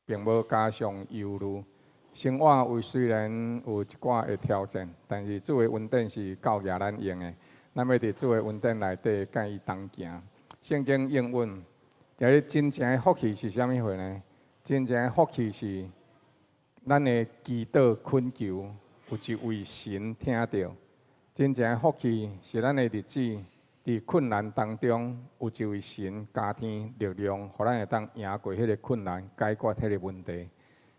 並無加上憂慮。生活有雖然有一寡的挑戰，但是主的恩典是夠額咱用的。咱欲佇主的恩典內底，佮伊同行。聖經應允，這个真正的福氣是啥物貨呢？真正的福氣是咱的祈禱懇求，有一位神聽著。真正的福氣是咱的日子佇困難當中，有一位神加添力量，予咱會當贏過彼个困難，解決彼个問題。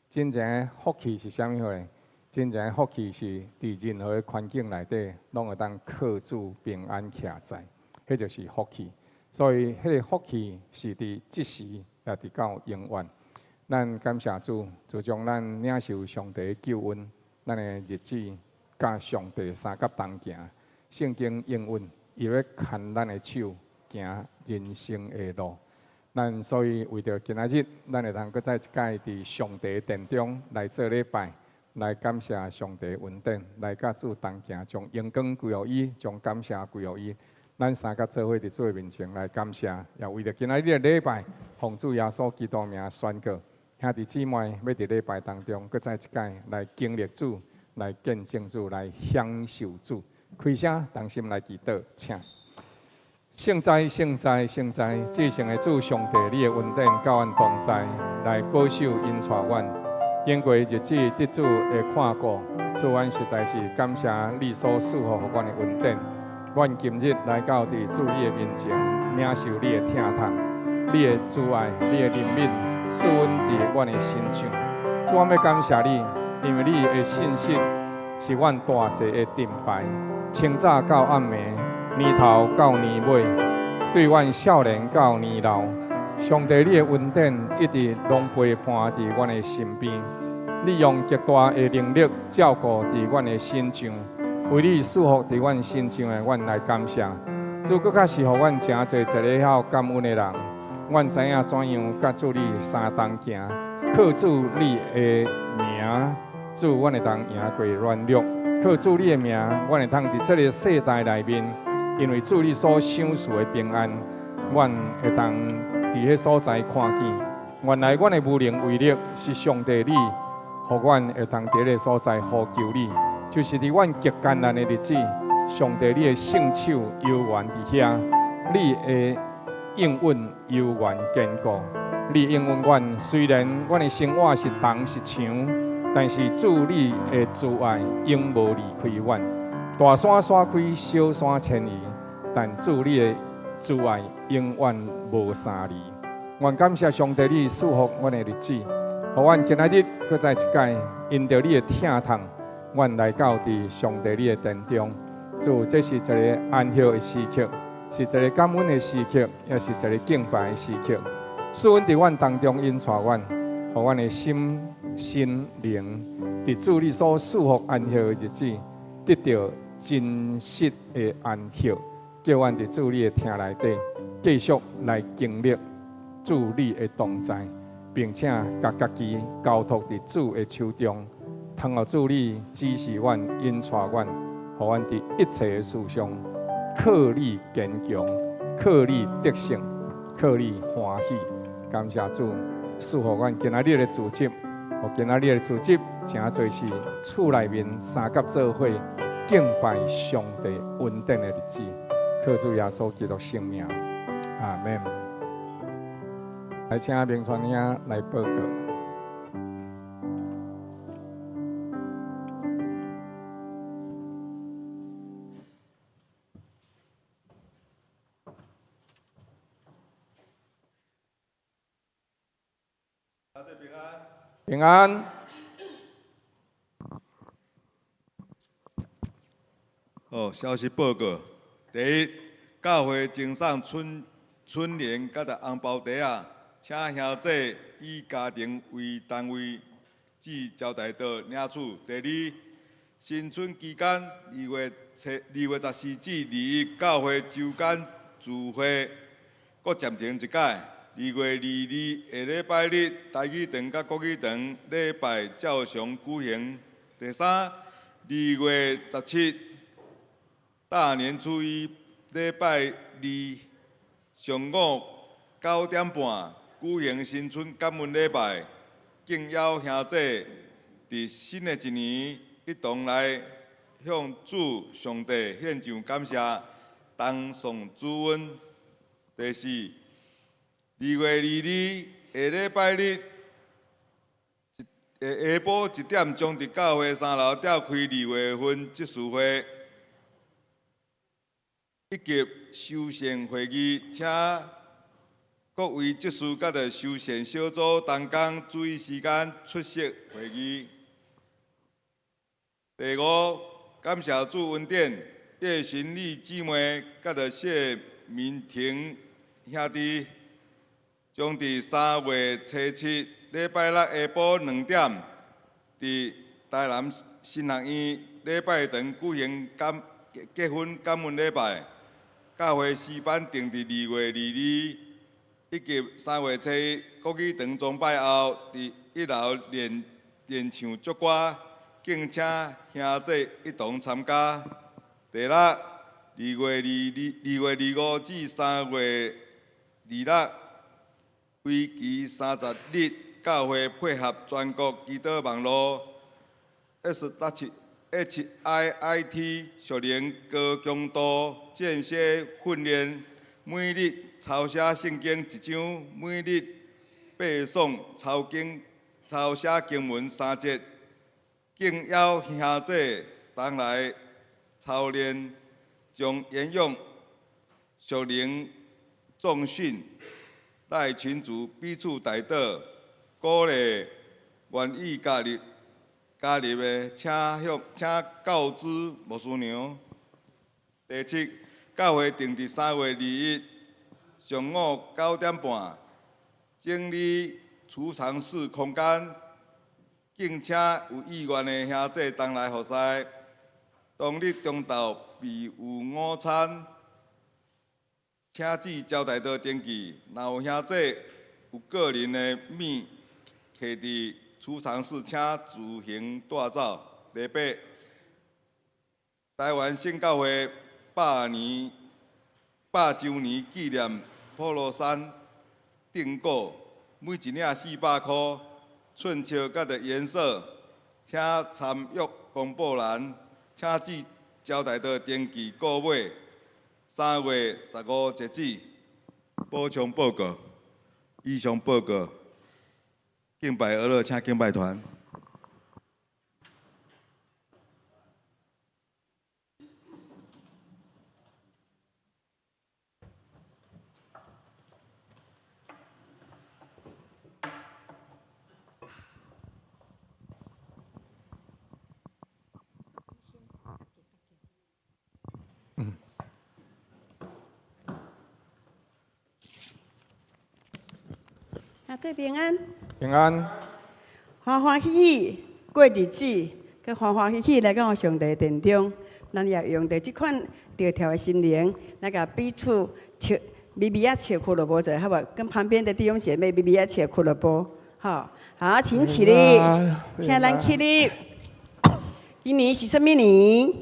真正的福氣是啥物貨？真正的福氣是佇任何的環境內底，攏會當靠主平安徛在，彼就是福氣。所以，彼个福氣是佇這時也直到永遠。咱感謝主，自從咱領受上帝的救恩，咱的日子佮上帝相佮同行。聖經應允，伊欲牽咱的手，行人生的路。咱所以為著今仔日，咱會通閣再一擺佇上帝殿中來做禮拜，來感謝上帝恩典，來佮主同行，將榮光歸予伊，將感謝歸予伊。咱三個做伙佇主的面前來感謝，也為著今仔日的禮拜，奉主耶穌基督名宣告，兄弟姊妹欲佇禮拜當中，閣再一擺來經歷主，來見證主，來享受主。開聲同心來祈禱，請。聖哉，聖哉，聖哉！至聖的主上帝，你的恩典佮阮同在，來保守引帶阮。經過日子得主的看顧，主，阮實在是感謝你所賜予予阮的恩典。阮今日來到佇主你的面前，領受你的疼痛、你的慈愛、你的憐憫，賜阮佇阮的身上。主，阮欲感謝你，因為你的信實是阮大細的盾牌，清早到暗暝，年頭到年尾，對阮少年到年老，上帝你的恩典一直攏陪伴佇阮的身邊。你用極大的能力照顧佇阮的身上，為你賜福佇阮身上的，阮來感謝。主閣較是予阮誠濟一个曉感恩的人。阮知影怎樣佮主你相同行，靠主你的名，主阮會當贏過軟弱；靠主你的名，阮會當佇這个世代內面，因為主你所賞賜的平安，阮會當佇彼所在看見。原來阮的無能為力是上帝你，予阮會當佇彼个所在呼求你，就是佇阮極艱難的日子，上帝你的聖手猶原佇遐，你的應允猶原堅固。你應允阮，雖然阮的生活是重是長，但是主你的慈愛永無離開阮。大山徙開，小山遷移，但主你的慈愛永遠無相離。阮感謝上帝，你賜福阮的日子，予阮今仔日閣再一擺因著你的疼痛，阮來到佇上帝你的殿中。主，這是一个安息的時刻，是一个感恩的時刻，也是一个敬拜的時刻。賜阮佇阮當中引帶阮，予阮的心、身、靈，佇主你所賜福安息的日子，得著真實的安息，叫阮佇主你的廳內底，繼續來經歷主你的同在，並且共家己交託佇主的手中，通予主你指示阮、引帶阮，予阮佇一切的事上靠你堅強，靠你得勝，靠你歡喜。感謝主，賜予阮今仔日的組織，予今仔日的組織，誠濟是厝內面相佮做伙敬拜上帝恩典的日子。靠主耶穌基督聖名，阿門。來請明川兄來報告。平安。好，消息報告。第一，教會贈送春春聯佮著紅包袋仔，請兄弟以家庭為單位至招待所領取。第二，新春期間2月7、2月14至21，教會週間聚會閣暫停一擺。2月22下禮拜日，台語堂佮國語堂禮拜照常舉行。第三，2月17大年初一禮拜二上午9點半舉行新春感恩禮拜，敬邀兄弟佇新的一年一同來向主上帝獻上感謝，同頌主恩。第四，2月22下禮拜日下下晡1點將佇教會3樓召開二月份執事會以及修憲會議，請各位執事佮著修憲小組同工注意時間出席會議。第五，感謝主恩典，葉神麗姊妹佮著謝明婷兄弟，將佇3月初7禮拜六下晡2點，佇台南神學院禮拜堂舉行感結婚感恩禮拜。教會詩班定佇2月22以及3月初1國語堂崇拜後，佇1樓練練唱祝歌，敬請兄弟一同參加。第六，2月22、2月25至3月26，為期30日，教會配合全國祈禱網路 SHIIT 屬靈高強度間歇訓練，每日抄寫聖經一章，每日背誦抄經、抄寫經文三節，敬邀兄弟同來操練，將沿用屬靈重訓，帶群組彼此代禱，鼓勵願意加入的，請告知牧師娘。第七，教會定佇3月21上午9點半，整理儲藏室空間，敬請有意願的兄弟同來服侍。當日中晝備有午餐，請至招待所登記。若有兄弟有個人的物挾佇儲藏室，請自行帶走。第八，台灣聖教會100週年紀念普羅山訂購，每一領400箍，寸尺佮著顏色，請參閱公布欄，請至招待所登記購買。3月15截止。補充報告，以上報告。敬拜俄樂，請敬拜團。阿姊平安，平安，歡歡喜喜過日子，閣歡歡喜喜來到上帝殿中，咱也用著這款著跳的心靈，來共彼此笑，微微仔笑俱樂部者，好無？跟旁邊的弟兄姐妹微微仔笑俱樂部，好，好，請起立，請咱起立。今年是啥物年？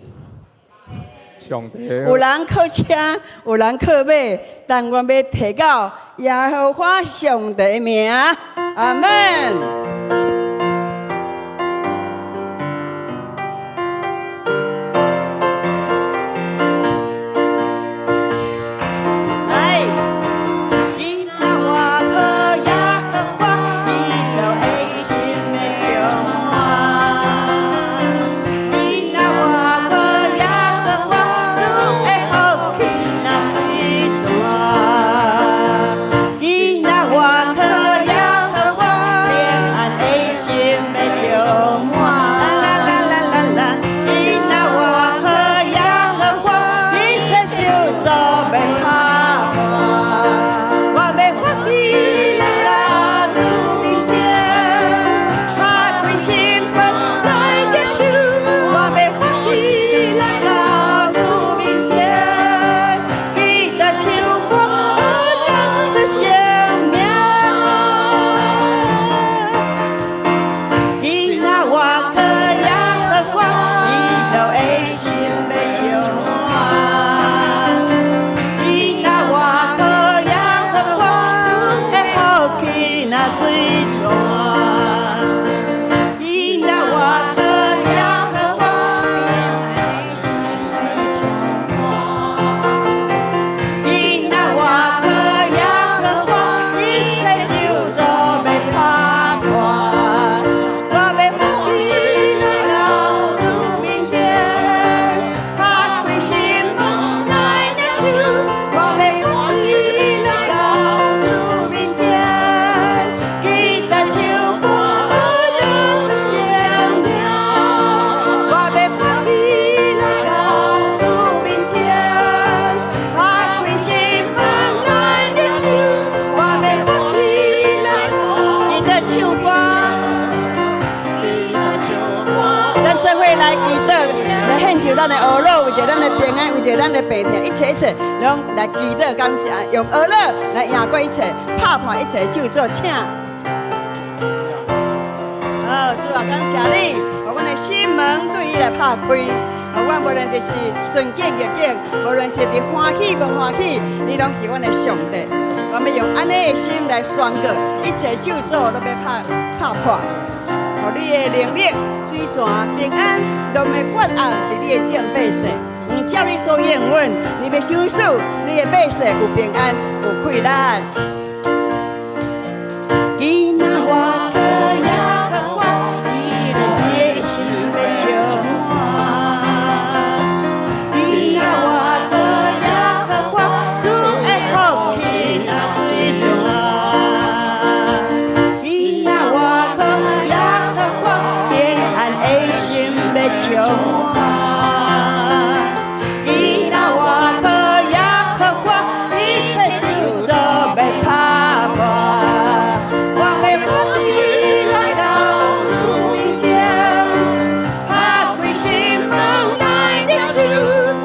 上帝有人靠車，有人靠馬，但我欲提到耶和華上帝的名，阿門。來，伊若倚靠耶和華，伊就會心的充滿。伊若倚靠耶和華，主的福氣若水泉。伊若倚靠耶和華，平安咱的呵咾，為著咱的平安，為著咱的病痛，一切一切，攏來祈禱感謝，用呵咾來贏過一切，拍破一切咒詛，請。好，主啊，感謝你，予阮的心門對你來拍開，予阮無論就是順境逆境，無論是佇歡喜無歡喜，你攏是阮的上帝。我們用按呢的心來宣告，一切咒詛攏欲拍拍破，予你的能力、水泉、平安，攏欲灌壓佇你的眾百姓。毋照你所應允，你欲賞賜你的百姓有平安、有氣力。今仔我靠耶和華，伊的心欲充滿。今仔我靠耶和華，主的福氣若水泉。今仔我靠耶和華，平安的心欲充滿。今仔我靠耶和華，一切咒詛欲拍破。我欲歡喜來到主面前，拍開心門來領受。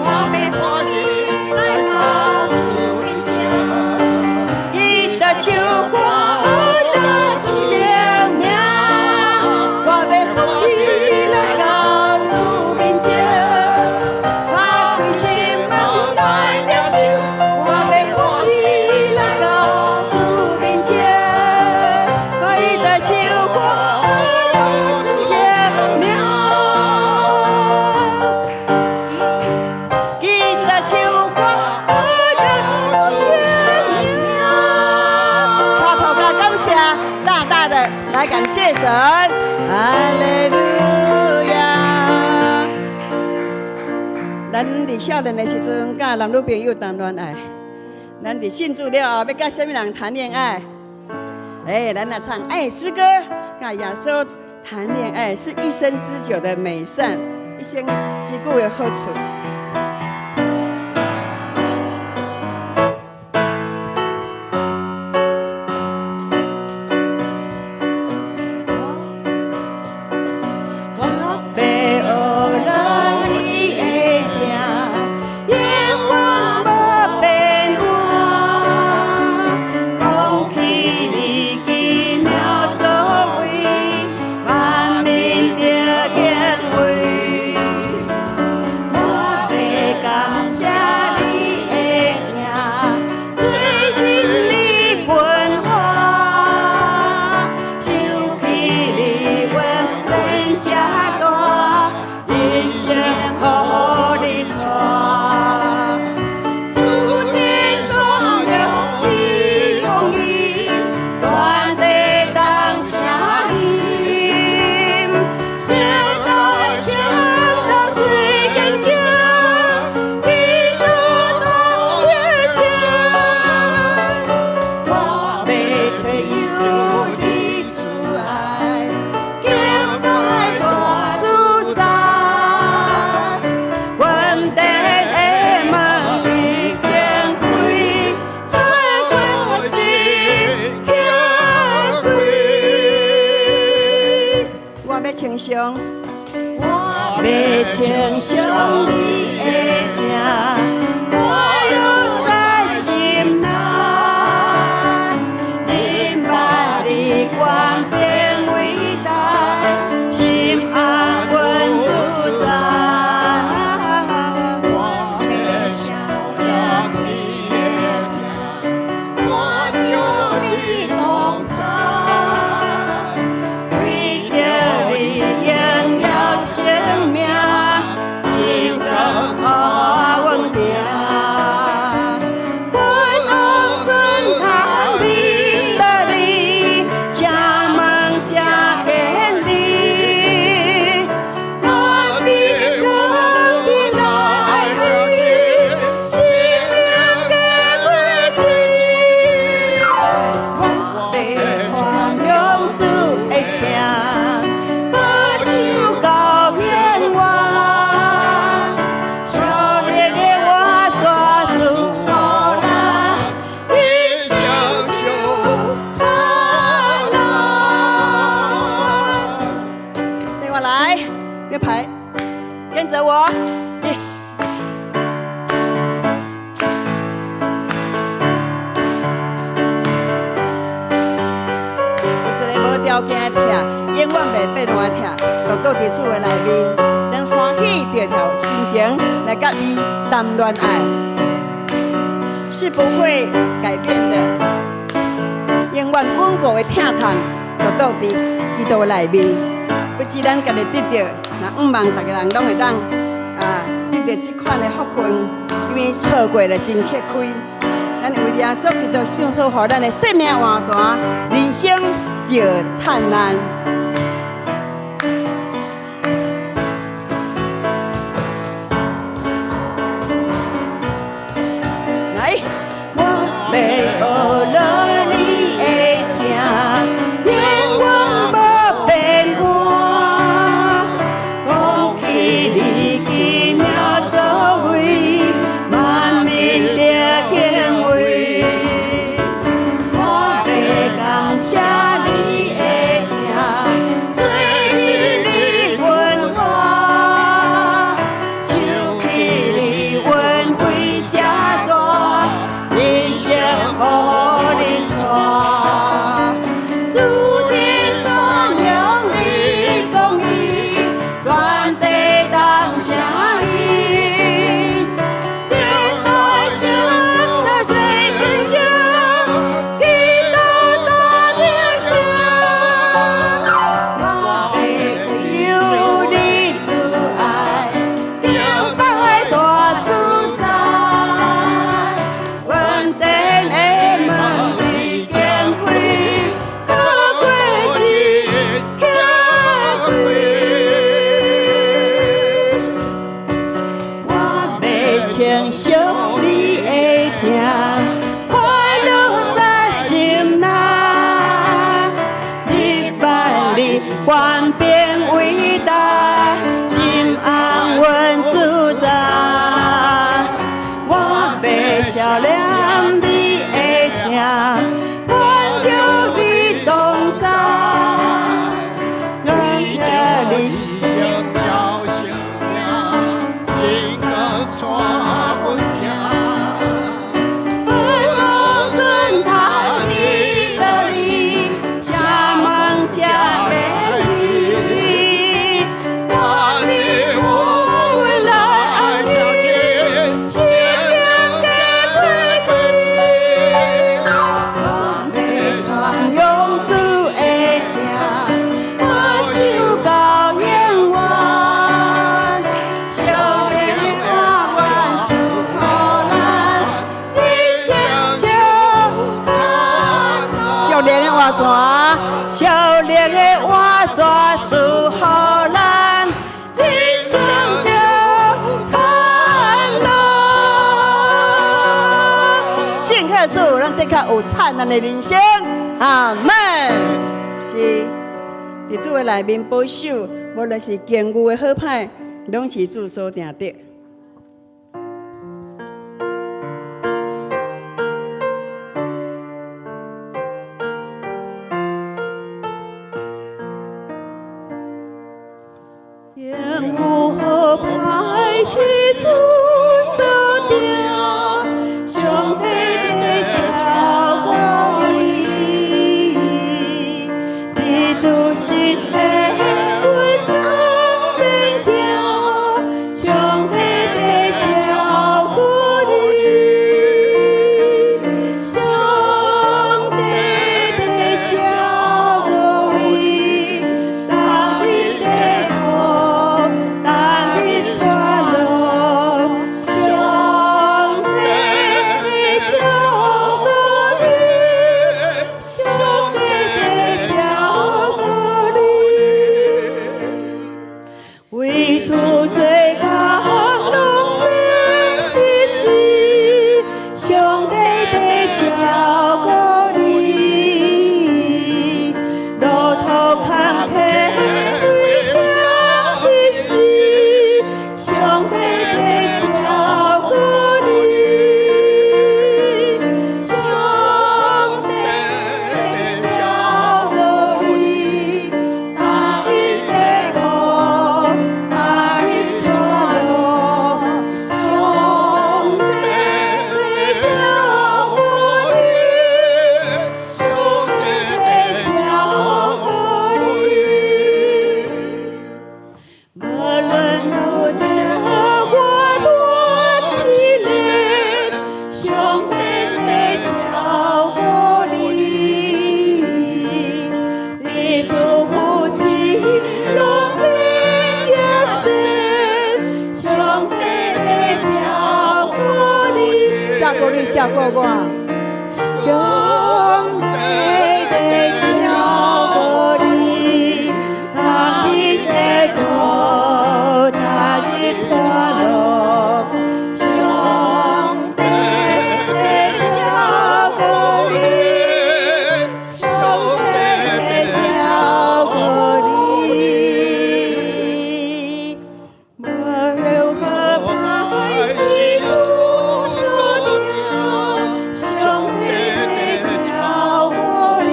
我欲歡喜來到主面前，伊的手歌得出生命，我欲歡喜來到主面前，拍開心門來領受。我欲歡喜來到主面前，伊的手歌得出生命。記得唱歌得出生命。拍破甲感謝，大大的來感謝神，哈利路亞。咱佇少年的時陣，佮男女朋友談戀愛。咱佇信主了後，欲佮啥物人談戀愛？欸，咱來唱愛之歌，佮耶穌談戀愛是一生之久的美善，一生之久的好處。我欲呵咾你的名，永遠無變換。講起你奇妙作為，萬民著敬畏。我欲感謝你的名，主你君王，想起你恩典這大，一生予你帶。諸天傳揚你公義，全地同聲吟。聖道聖道最堅強，基督同天上。我欲退休佇主愛，敬拜大主宰。恩典的門已經開，出國真巧開。我欲稱頌，我欲稱頌你的名，我攏在心內。認捌你權柄偉大，心安穩自在。我欲聲揚你的名，我著你同在，為著你榮耀生命，直到佇主的內面，咱歡喜著跳心情來佮伊談戀愛，是不會改變的。永遠穩固的疼痛，就倒佇基督的內面。不止咱家己得著，若向望逐个人攏會當啊得著這款的福分，因為錯過了真吃虧。咱為耶穌基督賞賜予咱的生命活泉，人生就燦爛。來，我欲學了你的疼，永遠無變換。講起你奇妙作為，萬民得敬畏。我欲感謝你的疼，做你你阮我，想起你恩惠這大，一生予你帶。主的宣揚你公義，全地當聲音。你大聲在最天上，基督大天上。我欲追求你慈愛，敬拜大主宰。恩典的門已經開，錯過真吃虧。我欲稱頌你的疼，快樂在心內。你萬里權柄偉大，心安穩自在。我欲笑臉你的疼，願著你同在，願著你。榮耀生命，真可帶阮行。我尊大你的理，啥問才會去？萬民有來愛你，生命的果子。我欲傳揚主的名，保守到永遠。上帝的大願賜予咱，人生就燦爛。屬靈的活泉，屬靈的活泉賜予咱，人生就燦爛。信靠主，咱的確有燦爛的人生。阿門。是，佇主的內面保守，無論是境遇的好歹，攏是主所定的。境遇好歹是主所定，上帝的照顧伊，佇主心的溫暖免驚，上帝你照顧我，上帝的照顧你，逐日的苦，逐日帶路，上帝的照顧你，上帝的照顧你，無何歹是主所定，上帝的照顧你，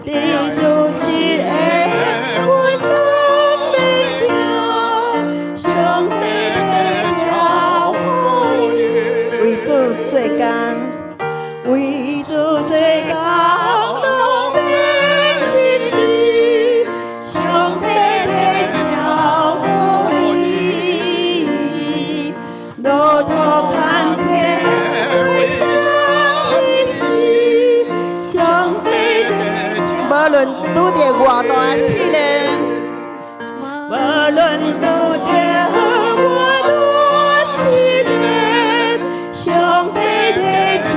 佇主時的困難的行，上帝的照顧你，為主做工，為主做工，攏免失志，上帝的照顧你，路途坎坷危險時，上帝的，無論拄著偌大的試煉，無論拄著偌大試煉，上帝的照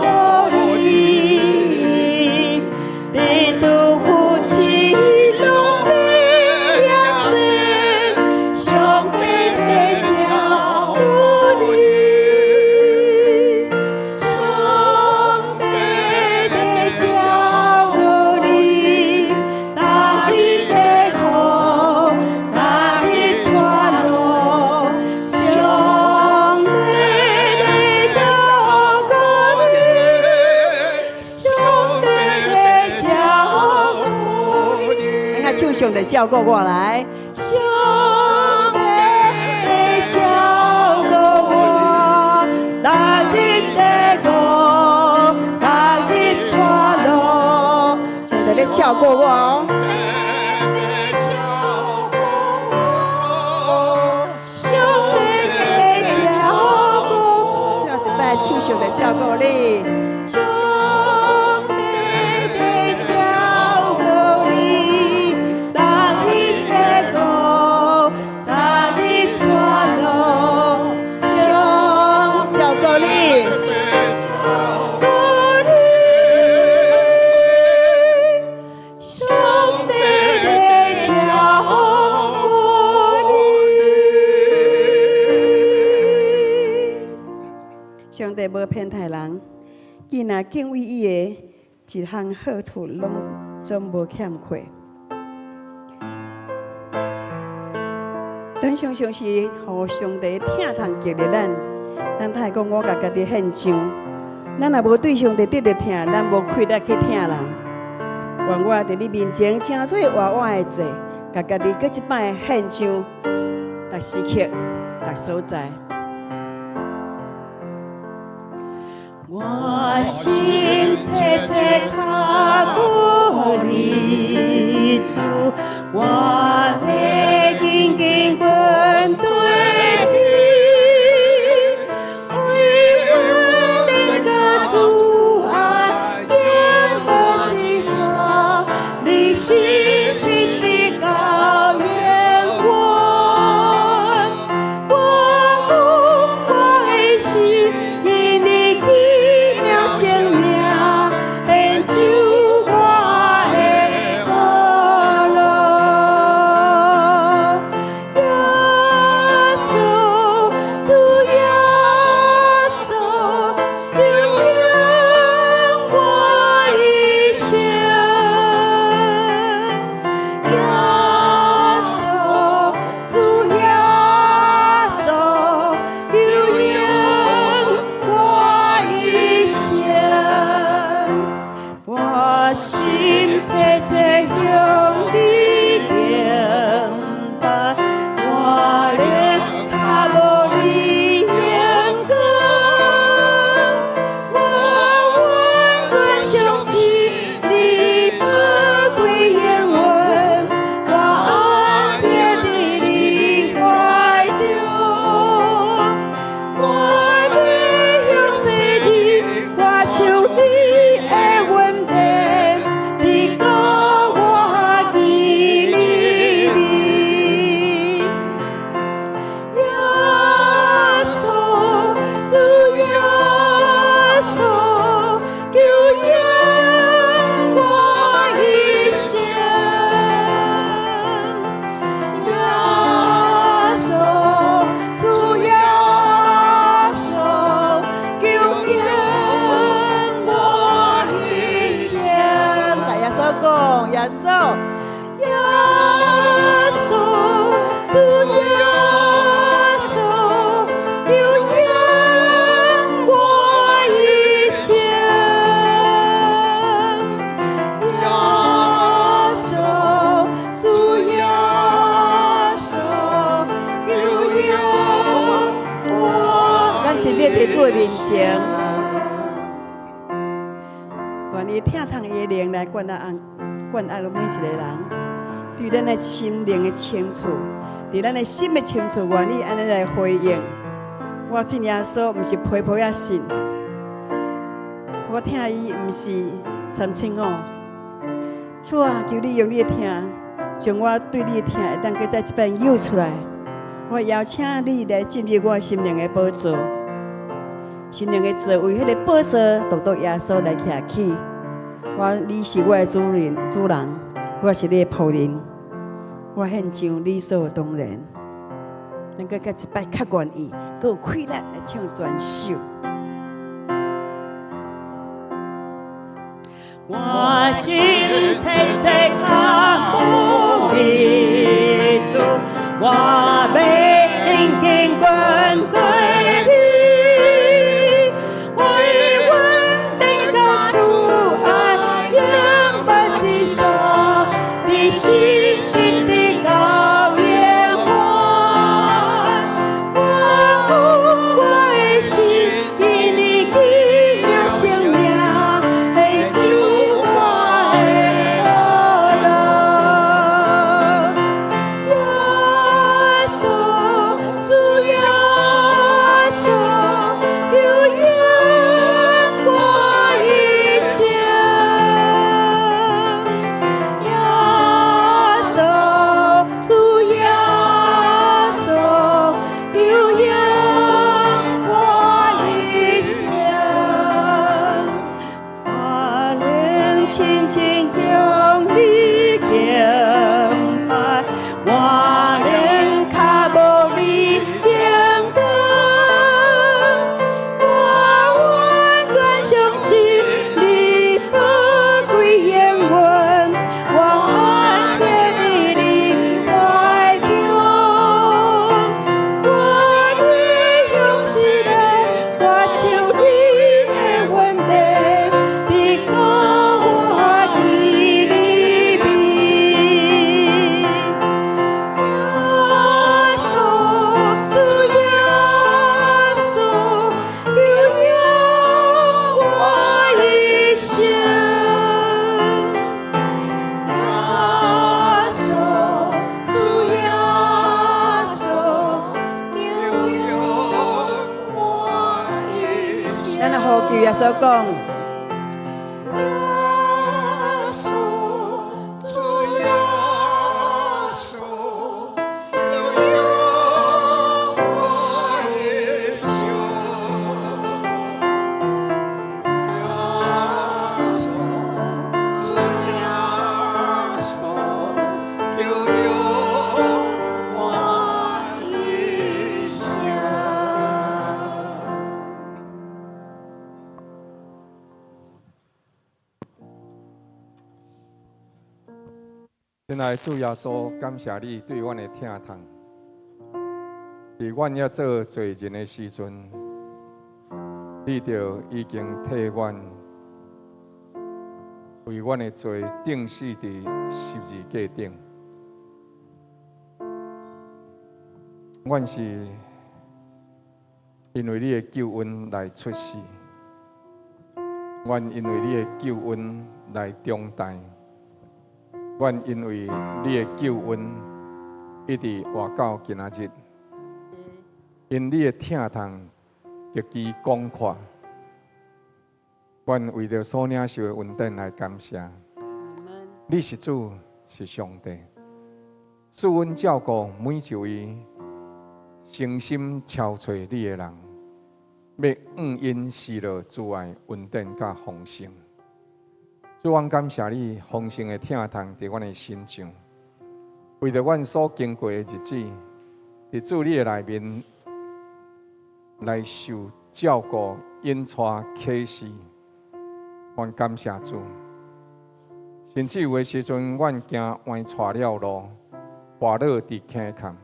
顧你，佇主扶持攏免壓損，上帝的照顧你，上帝的照顧你，逐日的苦，逐日帶路，上帝的照顧你，上帝的照顧你。你看，唱上帝照顧我來，上帝的照顧我，逐日的苦，逐日帶路，上帝咧照顧我哦。上帝的照顧，最後一擺唱上帝照顧你，上帝的照顧你，逐日的苦，逐日帶路，上照顧你，顧你，上帝的照顧你。上帝無偏待人，伊若敬畏伊的，一項好處攏總無欠缺。咱常常是予上帝疼痛激勵咱，咱太講我共家己獻上，咱若無對上帝得著疼，咱無氣力去疼人。願我佇你面前成做活活的祭，共家己閣一擺獻上，逐時刻、逐所在。我心切切靠你主，我會緊緊跟隨你，為阮頂甲主愛永無一線，你是實的教養我，我阮我的心因你奇妙生命，獻上我的歡樂。佇主的面前，願伊疼痛伊的靈來灌壓灌壓每一個人，對咱的心靈的深處，佇咱的心的深處，願意按呢來回應。我信耶穌，毋是皮皮仔信，我疼伊毋是35。主啊，求你用你的疼，將我對你的疼會當閣再一擺湧出來。我邀請你來進入我心靈的寶座，心靈的座位，彼个寶座獨獨耶穌來徛起。我你是我的主人，主人，我是你的僕人，我獻上理所當然。咱閣閣一擺較願意，閣有氣力來唱全首。我心切切渴慕你主，我欲緊緊跟隨你，為阮定甲主愛永不止息，你信實的教永遠。我有我的心，因你給予生命，獻上我的樂。耶穌，主耶穌，求用我一生。耶穌，主耶穌，求用我一生。我能親親向你敬拜，我能跤步你迎來，我完全相信你寶貴應允，我安歇佇你懷中。我欲用一个歌唱你的恩典，直到我歸你面。耶穌，主耶穌，求用我一生。耶穌，主耶穌，求用我一生。咱來呼求耶穌講。耶穌，主耶穌，求用我一生。耶穌，主耶穌，求用我一生。親愛的主耶穌，感謝你對阮的疼痛。佇阮猶做罪人的時陣，你就已經替阮為阮的罪釘死佇十字架頂。阮是因為你的救恩來出世，阮因為你的救恩來長大。阮因為你的救恩一直活到今仔日，因你的疼痛極其廣闊，阮為著所領受的恩典來感謝。你是主，是上帝，賜阮照顧每一位誠心朝揣你的人，欲向𪜶施落慈愛、恩典佮豐盛。主，阮感謝你豐盛的疼痛佇阮的身上，為著阮所經過的日子，佇主你的內面來受照顧、引帶、啟示，阮感謝主。甚至有的時陣，阮行歪錯了路，跋倒佇坑坎，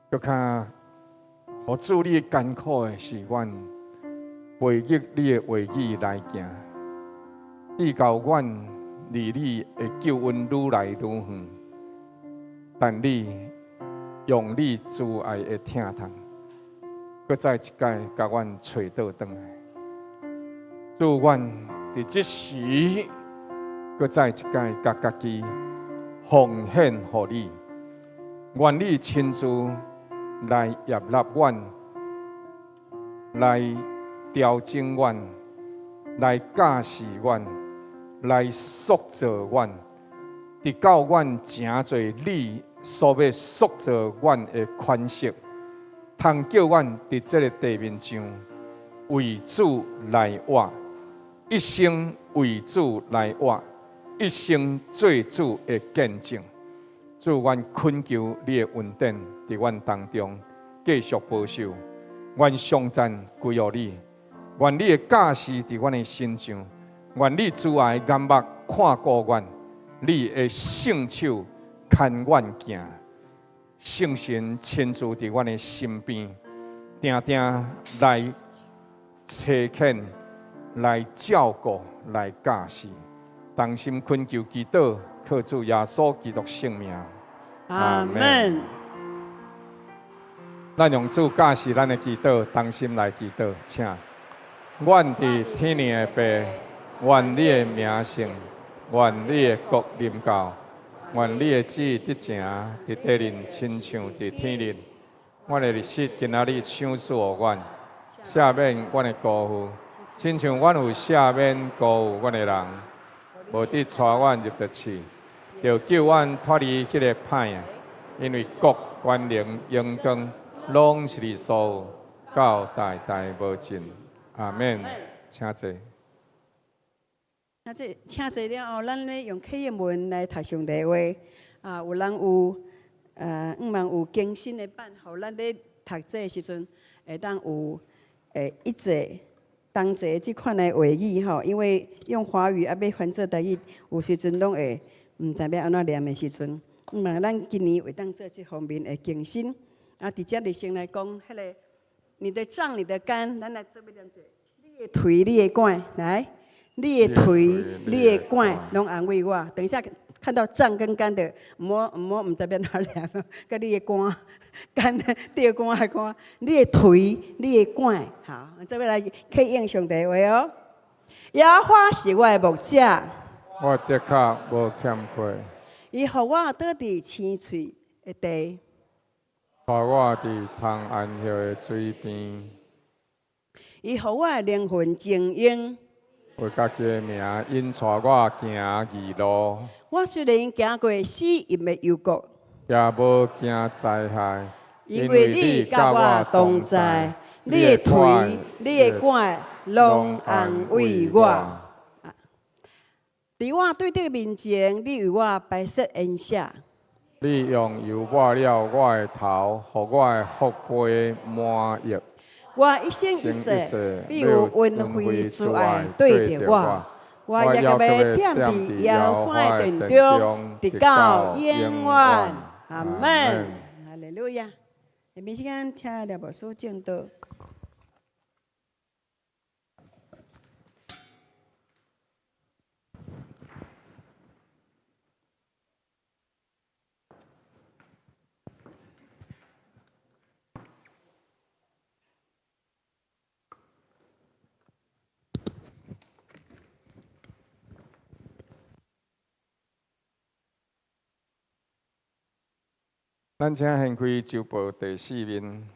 閣較予主你艱苦的是，阮背逆你的話語來行。至到阮離你的救恩愈來愈遠，但你用你慈愛的疼痛，閣再一擺共阮揣倒轉來。主，阮佇這時，閣再一擺共家己奉獻予你，願你親自來接納阮，來調整阮，來教示阮，來塑造阮，直到阮成做你所欲塑造阮的款式，通叫阮佇這个地面上為主來活，一生為主來活，一生做主的見證。主，阮懇求你的恩典佇阮當中繼續保守，阮頌讚歸予你，願你的教示佇阮的身上，願你慈愛眼目看顧阮，你的聖手牽阮行，聖神親自佇阮的身邊，定定來差遣、來照顧、來教示，同心懇求祈禱，靠主耶穌基督聖名。阿門。咱用主教示咱的祈禱，同心來祈禱，請。阮佇天頂的父，願你的名聖，願你的國臨到，願你的旨意得成，佇地面親像佇天頂。阮的日食今仔日賞賜予阮，赦免阮的辜負，親像阮有赦免辜負阮的人，無得帶阮入著試，著救阮脫離彼个歹仔。因為國、權能、榮光，攏是你所有，到代代無盡。阿們。請坐。啊，這請坐了後，咱咧用啟應文來讀上帝話。啊，有人有，向望有更新的版，予咱咧讀這的時陣，會當有一節同齊這款的話語吼。因為用華語啊，欲翻做台語，有時陣攏會毋知欲按怎念的時陣。向望咱今年會當做這方面的更新。啊，佇遮就先來講，彼个你的杖、你的竿，咱來做伙念者。你的槌、你的拐，來，你的槌、你的拐，攏安慰我。等一下看到杖跟竿的，毋好毋好毋知欲按怎念，佮你的竿，竿釣竿的竿，你的槌、你的拐，好，做伙來啟應上帝話哦。耶和華是我的牧者，我的確無欠缺。伊予我倒佇青翠的地，帶我佇通安歇的水邊。伊予我的靈魂晶瑩，為家己的名引帶我行義路。我雖然行過死蔭的幽谷，也無驚災害，因為你佮我同在，你的槌、你的拐，攏安慰我。佇我對敵面前，你為我擺設筵席。你用油抹了我的頭，予我的福杯滿溢。我一生一世必有恩惠慈愛對著我，我猶閣欲踮佇耶和華的殿中，直到永遠。阿門。哈利路亞。下面時間請廖牧師證道。咱請掀開周報第四面。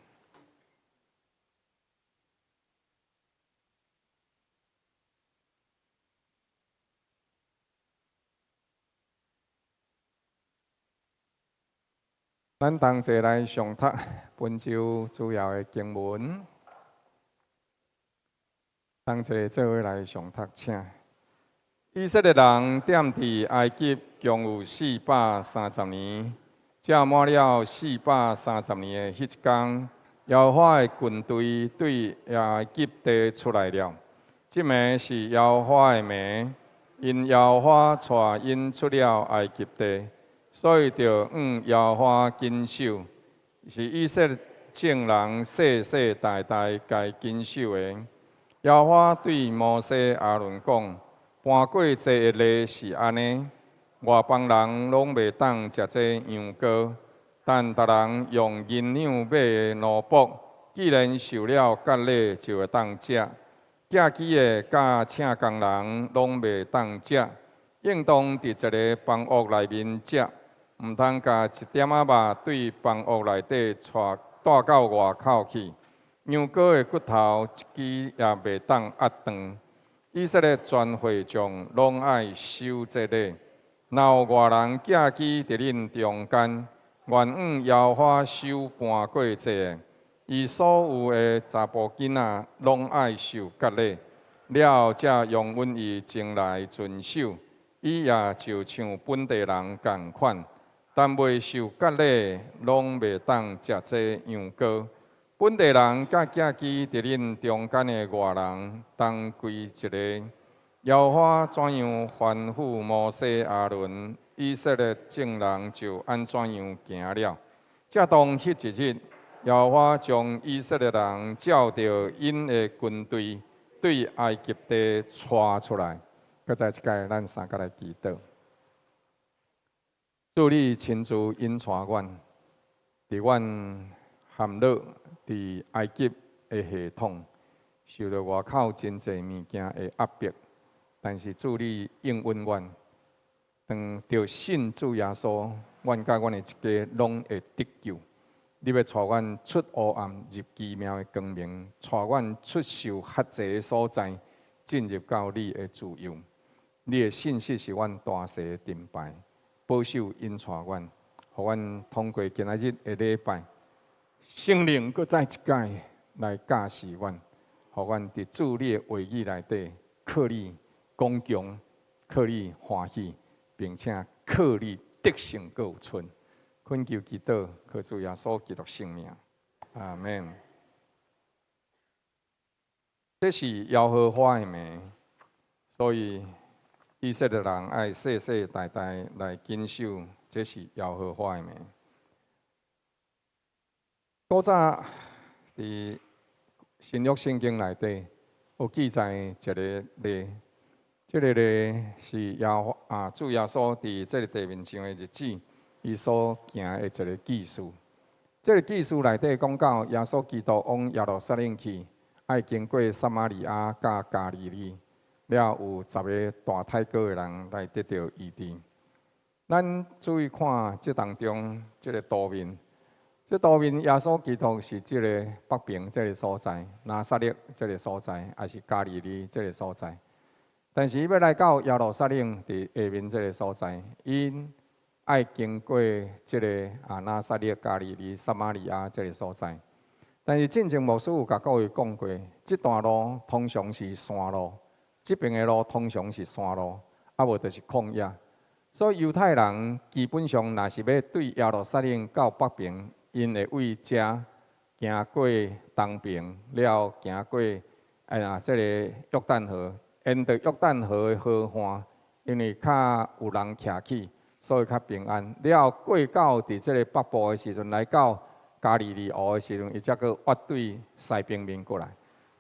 咱同齊來上讀本週主要的經文。同齊做伙來上讀，請。以色列人踮佇埃及共有430年，這滿了430年的彼一工，耶和華的軍隊對埃及地出來了。這暝是耶和華的暝，因耶和華帶𪜶出了埃及地，所以著向耶和華謹守，是以色列眾人世世代代該謹守的。耶和華對摩西、亞倫講：盤過節的禮是按呢，外邦人攏袂當食這羊羔，但逐人用銀兩買的奴僕，既然受了割禮，就會當食。寄居的佮請工人攏袂當食，應當佇一個房屋內面食，毋通共一點仔肉對房屋內底帶帶到外口去。羊羔的骨頭一支也袂當壓斷。以色列全會眾攏愛守這禮。若有外人寄居佇恁中間，願向耶和華守盤過節的，伊所有的查埔囡仔攏愛受割禮，了後才容允伊前來遵守，伊也就像本地人仝款。但未受割禮，攏袂當食這羊羔。本地人佮寄居佇恁中間的外人同歸一个。耶和華怎樣吩咐摩西、亞倫，以色列眾人就按怎樣行了。才當彼一日，耶和華將以色列人照著𪜶的軍隊，對埃及地帶出來。閣再一擺，咱三個來祈禱。主你親自引帶阮，佇阮陷落佇埃及的系統，受著外口真濟物件的壓迫，但是主你應允阮，當著信主耶穌，阮佮阮的一家攏會得救。你欲帶阮出黑暗入奇妙的光明，帶阮出受轄制的所在，進入到你的自由。你的信實是阮大細的盾牌，保守引帶阮，予阮通過今仔日的禮拜，聖靈閣再一擺來教示阮，予阮佇主你的話語內底，靠你剛強，靠你歡喜，並且靠你得勝閣有春。懇求祈禱，靠主耶穌基督聖名，阿門。這是耶和華的暝，所以以色列人愛世世代代來謹守，這是耶和華的暝。古早佇新約聖經內底有記載一个例，這个例是耶和啊主耶穌佇這个地面上的日子，伊所行的一个記事。這个記事內底講到耶穌基督往耶路撒冷去，愛經過撒瑪利亞佮加利利，了有十个大太膏的人來得著醫治。咱注意看這當中這个圖面，這圖面耶穌基督是這个北邊這个所在，拿撒勒這个所在，抑是加利利這个所在。但是伊欲來到耶路撒冷佇下面這个所在，𪜶愛經過這个啊拿撒勒、加利利、撒瑪利亞這个所在。但是進前牧師有共各位講過，這段路通常是山路，這邊的路通常是山路，啊無就是曠野。所以猶太人基本上若是欲對耶路撒冷到北邊，𪜶會對遮行過東邊，了行過哎呀這个約旦河，沿著約旦河的河岸，因為較有人徛起，所以較平安。了過到佇這个北部的時陣，來到加利利湖的時陣，伊才閣越對西邊面過來。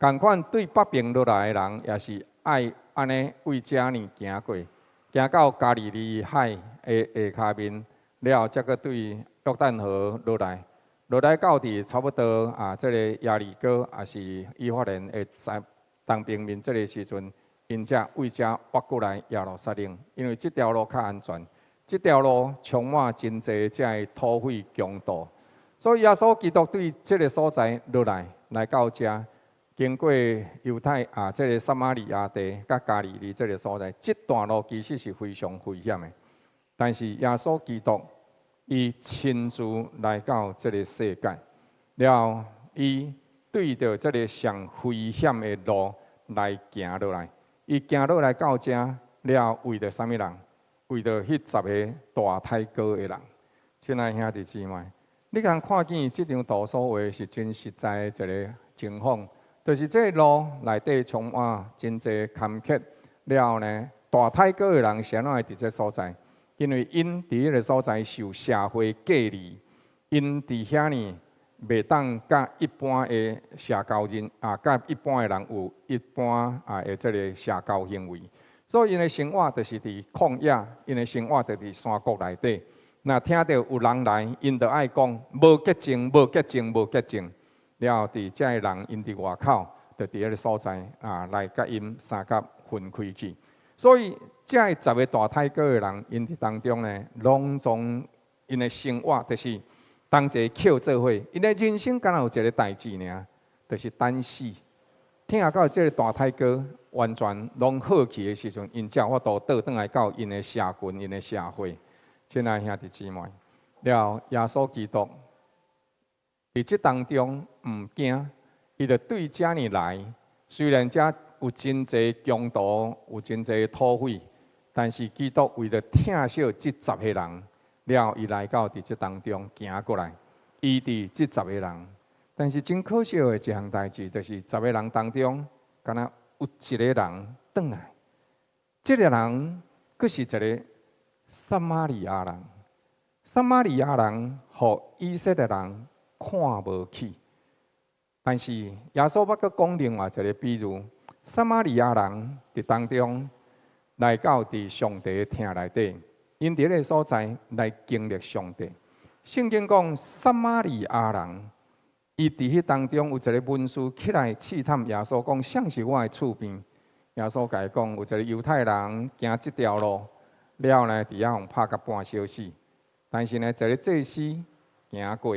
仝款對北邊落來的人，也是愛按呢對遮呢行過，行到加利利海的下跤面，了後才閣對約旦河落來，落來到佇差不多啊，這个耶利哥抑是以法蓮的西東邊面這个時陣，𪜶才對遮越過來耶路撒冷，因為這條路較安全。這條路充滿真濟這个土匪強盜，所以耶穌基督對這个所在落來，來到遮，經過猶太啊，這个撒瑪利亞地佮加利利這个所在，這段路其實是非常危險的。但是耶穌基督伊親自來到這个世界，了後伊對著這个上危險的路來行落來，伊行落來到遮，了為著啥物人？為著彼十个大太膏的人。親愛兄弟姊妹，你通看見這張圖所畫是真實在的一个情況，就是這个路內底充滿真濟坎坷，了後呢，大太膏的人是按怎會佇這所在？因為𪜶佇彼个所在受社會隔離，𪜶佇遐呢袂當佮一般的社交人啊，佮一般的人有一般啊的這个社交行為。所以𪜶的生活就是佇曠野，𪜶的生活就佇山谷內底。若聽著有人來，𪜶就愛講無潔淨，無潔淨，無潔淨。了後佇遮个人𪜶佇外口，就佇彼个所在啊，來共𪜶相佮分開去。所以，遮个十个大太哥的人，𪜶佇當中呢，攏總𪜶的生活就是同齊抾做伙，𪜶的人生敢若有一个代誌爾，就是等死。疼到這个大太哥完全攏好去的時陣，𪜶才有法度倒轉來到𪜶的社群、𪜶的社會。親愛兄弟姊妹，了耶穌基督佇這當中毋驚，伊就對遮爾來。雖然遮有真濟強盜，有真濟土匪，但是基督為著疼惜這十个人，了伊來到佇這當中行過來，醫治這十個人。但是真可惜的一項代誌，就是十個人當中，敢若有一個人轉來。這個人閣是一個撒瑪利亞人。撒瑪利亞人予以色列人看無起，但是耶穌猶閣講另外一個比喻：撒瑪利亞人佇當中來到佇上帝的殿內底，𪜶佇彼个所在來經歷上帝。聖經講撒瑪利亞人，伊佇彼當中有一个文士起來試探耶穌，講誰是我的厝邊？耶穌共伊講，有一个猶太人行這條路，了後呢，佇遐予拍共半燒死。但是呢，一个祭司行過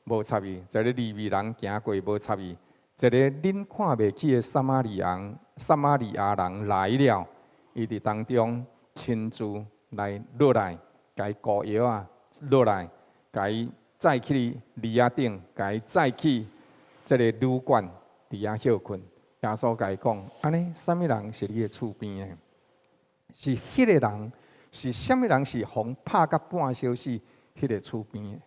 無插伊，一个利未人行過無插伊，一个恁看袂起的撒瑪利亞撒瑪利亞人來了，伊佇當中親自來落來，共伊膏藥仔落來，共伊載去犁仔頂，共伊載去這个旅館，佇遐歇睏。耶穌共伊講：按呢，啥物人是你的厝邊的？是彼个人，是啥物人是予拍甲半燒死？彼个厝邊的？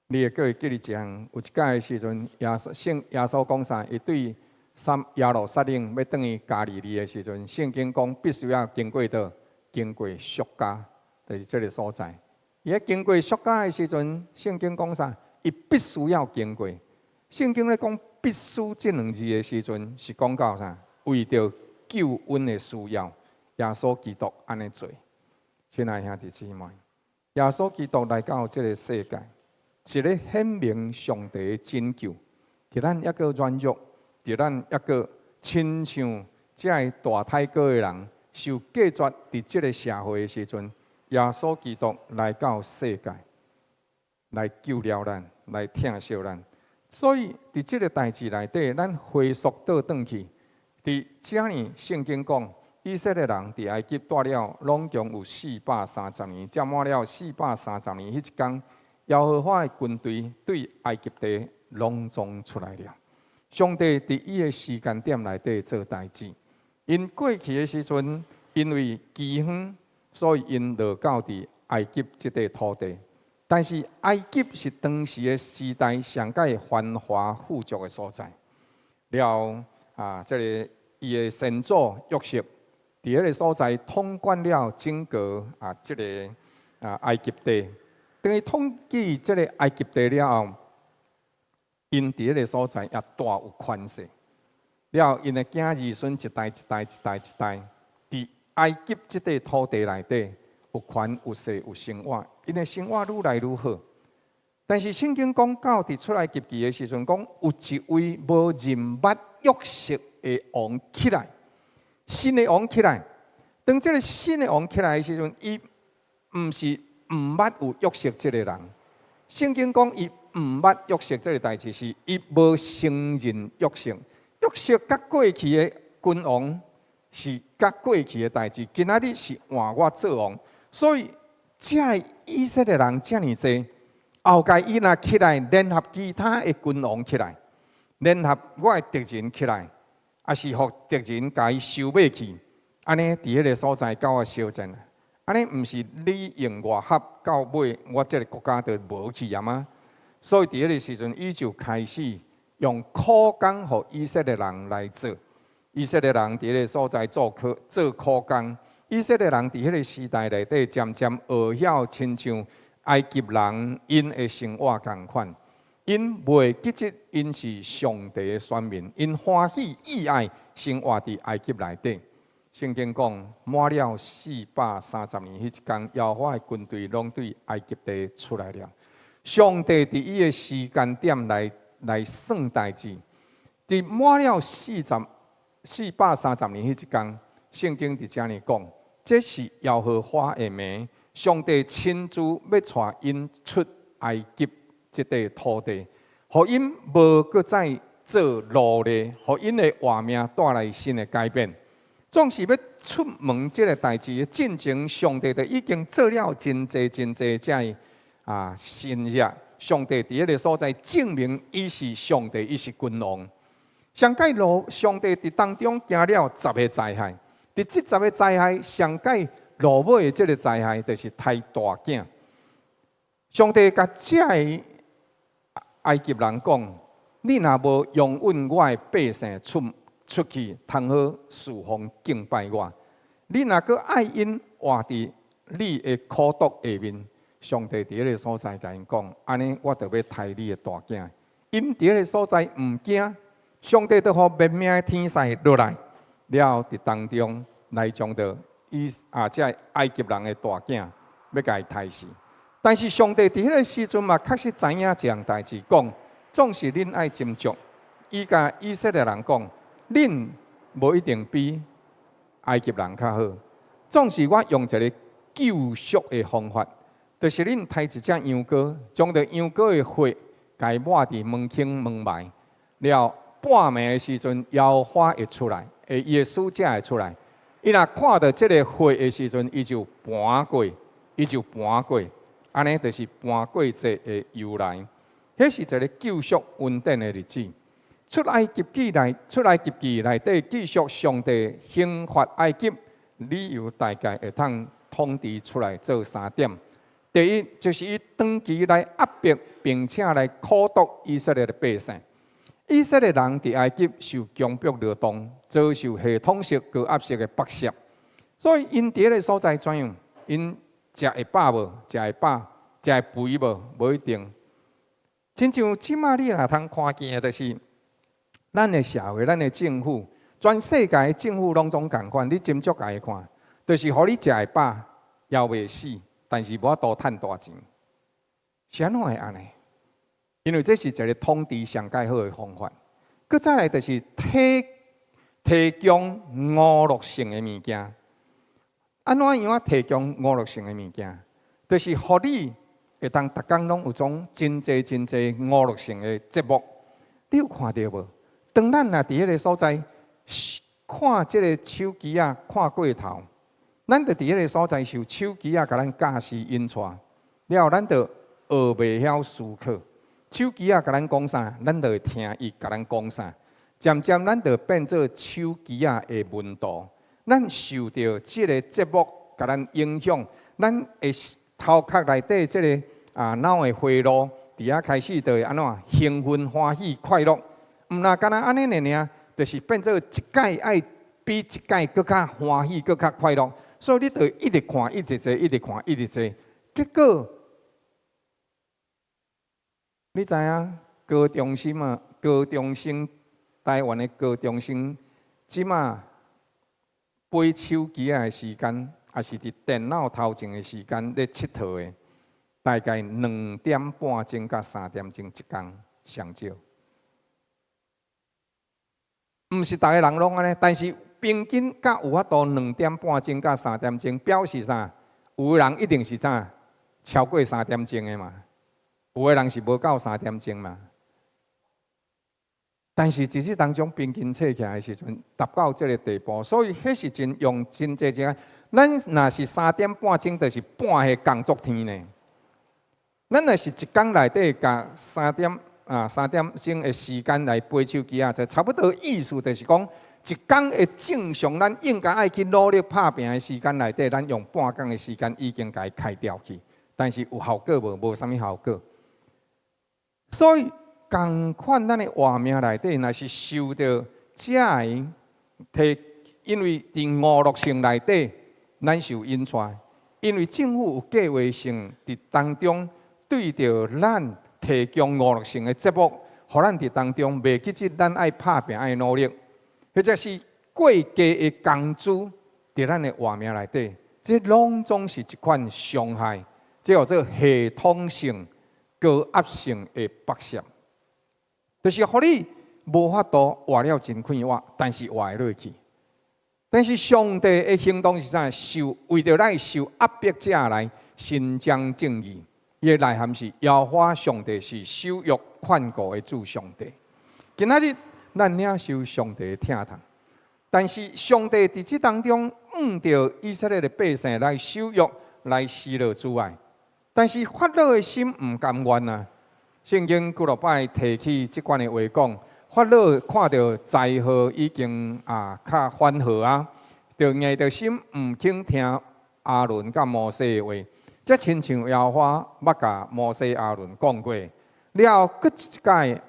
你會閣會記得一項，有一擺的時陣，耶穌聖耶穌講啥？伊對撒耶路撒冷欲轉去加利利的時陣，聖經講必須要經過佗？經過敘加，就是這个所在。伊咧經過敘加的時陣，聖經講啥？伊必須要經過。聖經咧講必須這兩字的時陣，是講到啥？為著救恩的需要，耶穌基督按呢做。親愛兄弟姊妹，耶穌基督來到這个世界，是咧顯明上帝的拯救。佇咱猶閣軟弱，佇咱猶閣親像這个大太哥的人受隔絕佇這个社會的時陣，耶穌基督來到世界，來救了咱，來疼惜咱。所以，佇這个代誌內底，咱回溯倒轉去，佇遮爾聖經講，以色列人佇埃及蹛了，攏總有四百三十年，才滿了四百三十年，彼一工，耶和華的軍隊對埃及地攏總出來了。上帝佇伊的時間點內底做代誌。𪜶過去的時陣，因為饑荒，所以𪜶落到佇埃及這塊土地。但是埃及是當時的時代上蓋繁華富足的所在。了啊，這个伊的先祖約瑟佇彼个所在統管了整個啊，這个啊埃及地。當伊統治這个埃及地了後，𪜶佇彼个所在也大有權勢。了後，𪜶的囝兒孫一代一代一代一代，佇埃及這塊土地內底有權有勢有生活，𪜶的生活愈來愈好。但是聖經講到佇出埃及記的時陣，講有一位無認捌約瑟的王起來，新的王起來。當這个新的王起來的時陣，伊毋是毋捌有約瑟這个人。聖經講伊毋捌約瑟這个代誌，是伊無承認約瑟。約瑟佮過去的君王是佮過去的代誌，今仔日是換我做王，所以這个以色列人遮爾濟，後蓋伊若起來聯合其他的君王起來，聯合我的敵人起來，抑是予敵人共伊收買去，按呢佇彼个所在佮我相戰，按呢毋是裡應外合，到尾我這个國家就無去啊嗎？所以佇彼个時陣，伊就開始用苦工予以色列人來做。以色列人佇彼个所在做苦工。以色列人佇彼个時代內底，漸漸學曉親像埃及人𪜶的生活仝款。𪜶袂記得𪜶是上帝的選民，𪜶歡喜意愛生活佇埃及內底。聖經講滿了四百三十年，彼一工，耶和華的軍隊攏對埃及地出來了。上帝佇伊的時間點來來算代誌。佇滿了430年彼一工，聖經佇遮爾講，這是耶和華的暝，上帝親自欲帶𪜶出埃及這塊土地，予𪜶無閣再做奴隸，予𪜶的活命帶來新的改變。總是欲出門這个代誌進前，上帝就已經做了真濟真濟這个神跡。上帝佇彼个所在證明伊是上帝，伊是君王。上蓋落，上帝佇當中行了十个災害，佇這十个災害上蓋落尾的這个災害，就是刣大囝。上帝共這个埃及人講：你若無容允我的百姓出去，通好事奉敬拜我。你若閣愛𪜶活佇你的苦毒下面，上帝佇彼个所在共𪜶講：按呢，我就欲刣你的大囝。𪜶佇彼个所在毋驚，上帝就予滅命的天使落來，了後佇當中來將著伊啊，這个埃及人的大囝欲共伊刣死。但是上帝佇彼个時陣嘛，確實知影一項代誌，講總是恁愛斟酌。伊共以色列人講，恁無一定比埃及人較好，總是我用一个救贖的方法，就是恁刣一隻羊羔，將著羊羔的血共伊抹佇門框門楣，了半暝的時陣，耶和華會出來，會伊的使者會出來。伊若看著這个血的時陣，伊就盤過，伊就盤過，按呢就是盤過節的由來。彼是一个救贖恩典的日子。出埃及記內，出埃及記內底記述上帝刑罰埃及理由，大概會通統治出來做三點。第一，就是伊長期來壓迫，並且來苦毒以色列的百姓。以色列人佇埃及受強迫勞動，遭受系統式、高壓式的剝削，所以𪜶佇彼个所在怎樣？𪜶食會飽無？食會飽？食會肥無？無一定。親像這馬你若通看見的，就是咱的社會、咱的政府，全世界的政府攏總仝款。你斟酌共伊看，就是予你食會飽，枵袂死，但是無法度趁大錢。是按怎會按呢？因為這是一个統治上蓋好的方法。閣再來就是提供娛樂性的物件。按怎樣提供娛樂性的物件？就是予你會當逐工攏有種真濟真濟娛樂性的節目。你有看著無？當咱若佇彼个所在看這个手機仔，看過頭，咱就佇彼个所在受手機仔共咱教示引帶，了後咱就學袂曉思考。手機仔共咱講啥，咱就會聽伊共咱講啥。漸漸咱就變做手機仔的門徒，咱受著這个節目共咱影響，咱的頭殼內底這个腦的回路，佇遐開始就會按怎興奮、歡喜、快樂。毋若干焦按呢爾，就是變做一擺愛比一擺閣較歡喜、閣較快樂。所以你就一直看、一直坐、一直看、一直坐，結果你知影高中生啊，高中生台灣的高中生，這馬背手機仔的時間，抑是佇電腦頭前的時間咧𨑨迌的，大概2點半鐘到3點鐘一工上少。毋是逐个人攏按呢，但是平均較有法度2點半鐘到3點鐘，表示啥？有的人一定是啥？超過三點鐘的嘛。有的人是無夠三點鐘嘛。但是佇這當中平均計起來的時陣，達到這个地步，所以彼是真用真濟時間。咱若是三點半鐘，就是半个工作天呢。咱若是一工內底共3點鐘的時間來背手機仔，就差不多意思就是講，一工的正常，咱應該愛去努力拍拚的時間內底，咱用半工的時間已經共伊開掉去。但是有效果無？無啥物效果。所以仝款，咱的活命內底，若是受著這个提，因為佇娛樂性內底，咱受引帶，因為政府有計劃性佇當中對著咱提供娛樂性的節目，予咱佇當中袂記得咱愛拍拚愛努力，或者是過低的工資佇咱的活命內底，這攏總是一款傷害，這叫做系統性、高壓性的剝削。就是予你無法度活了真快活，但是活會落去。但是上帝的行動是啥？受為著咱受壓迫者來伸張正義。伊的內涵是耶和華上帝是守約看顧的主上帝。今仔日咱領受上帝的疼痛，但是上帝佇這當中，向著以色列的百姓來守約、來施落慈愛。但是法老的心毋甘願啊！聖經幾落擺提起這款的話講，法老看著災禍已經啊較緩和啊，就硬著心毋肯聽亞倫佮摩西的話，才親像耶和華捌共摩西、亞倫講過。了後，閣一擺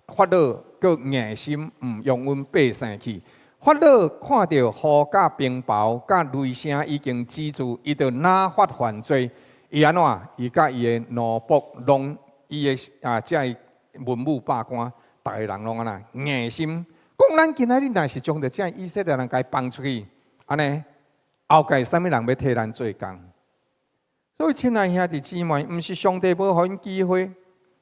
法老閣硬心毋容阮百姓去。法老看著雨佮冰雹佮雷聲已經止住，伊就若發犯罪。伊按怎？伊佮伊的奴僕攏，伊的啊，這个文武百官，逐个人攏按怎硬心，講咱今仔日若是將著這以色列人共伊放出去，按呢後蓋啥物人欲替咱做工？所以，親愛兄弟姊妹，毋是上帝無予𪜶機會，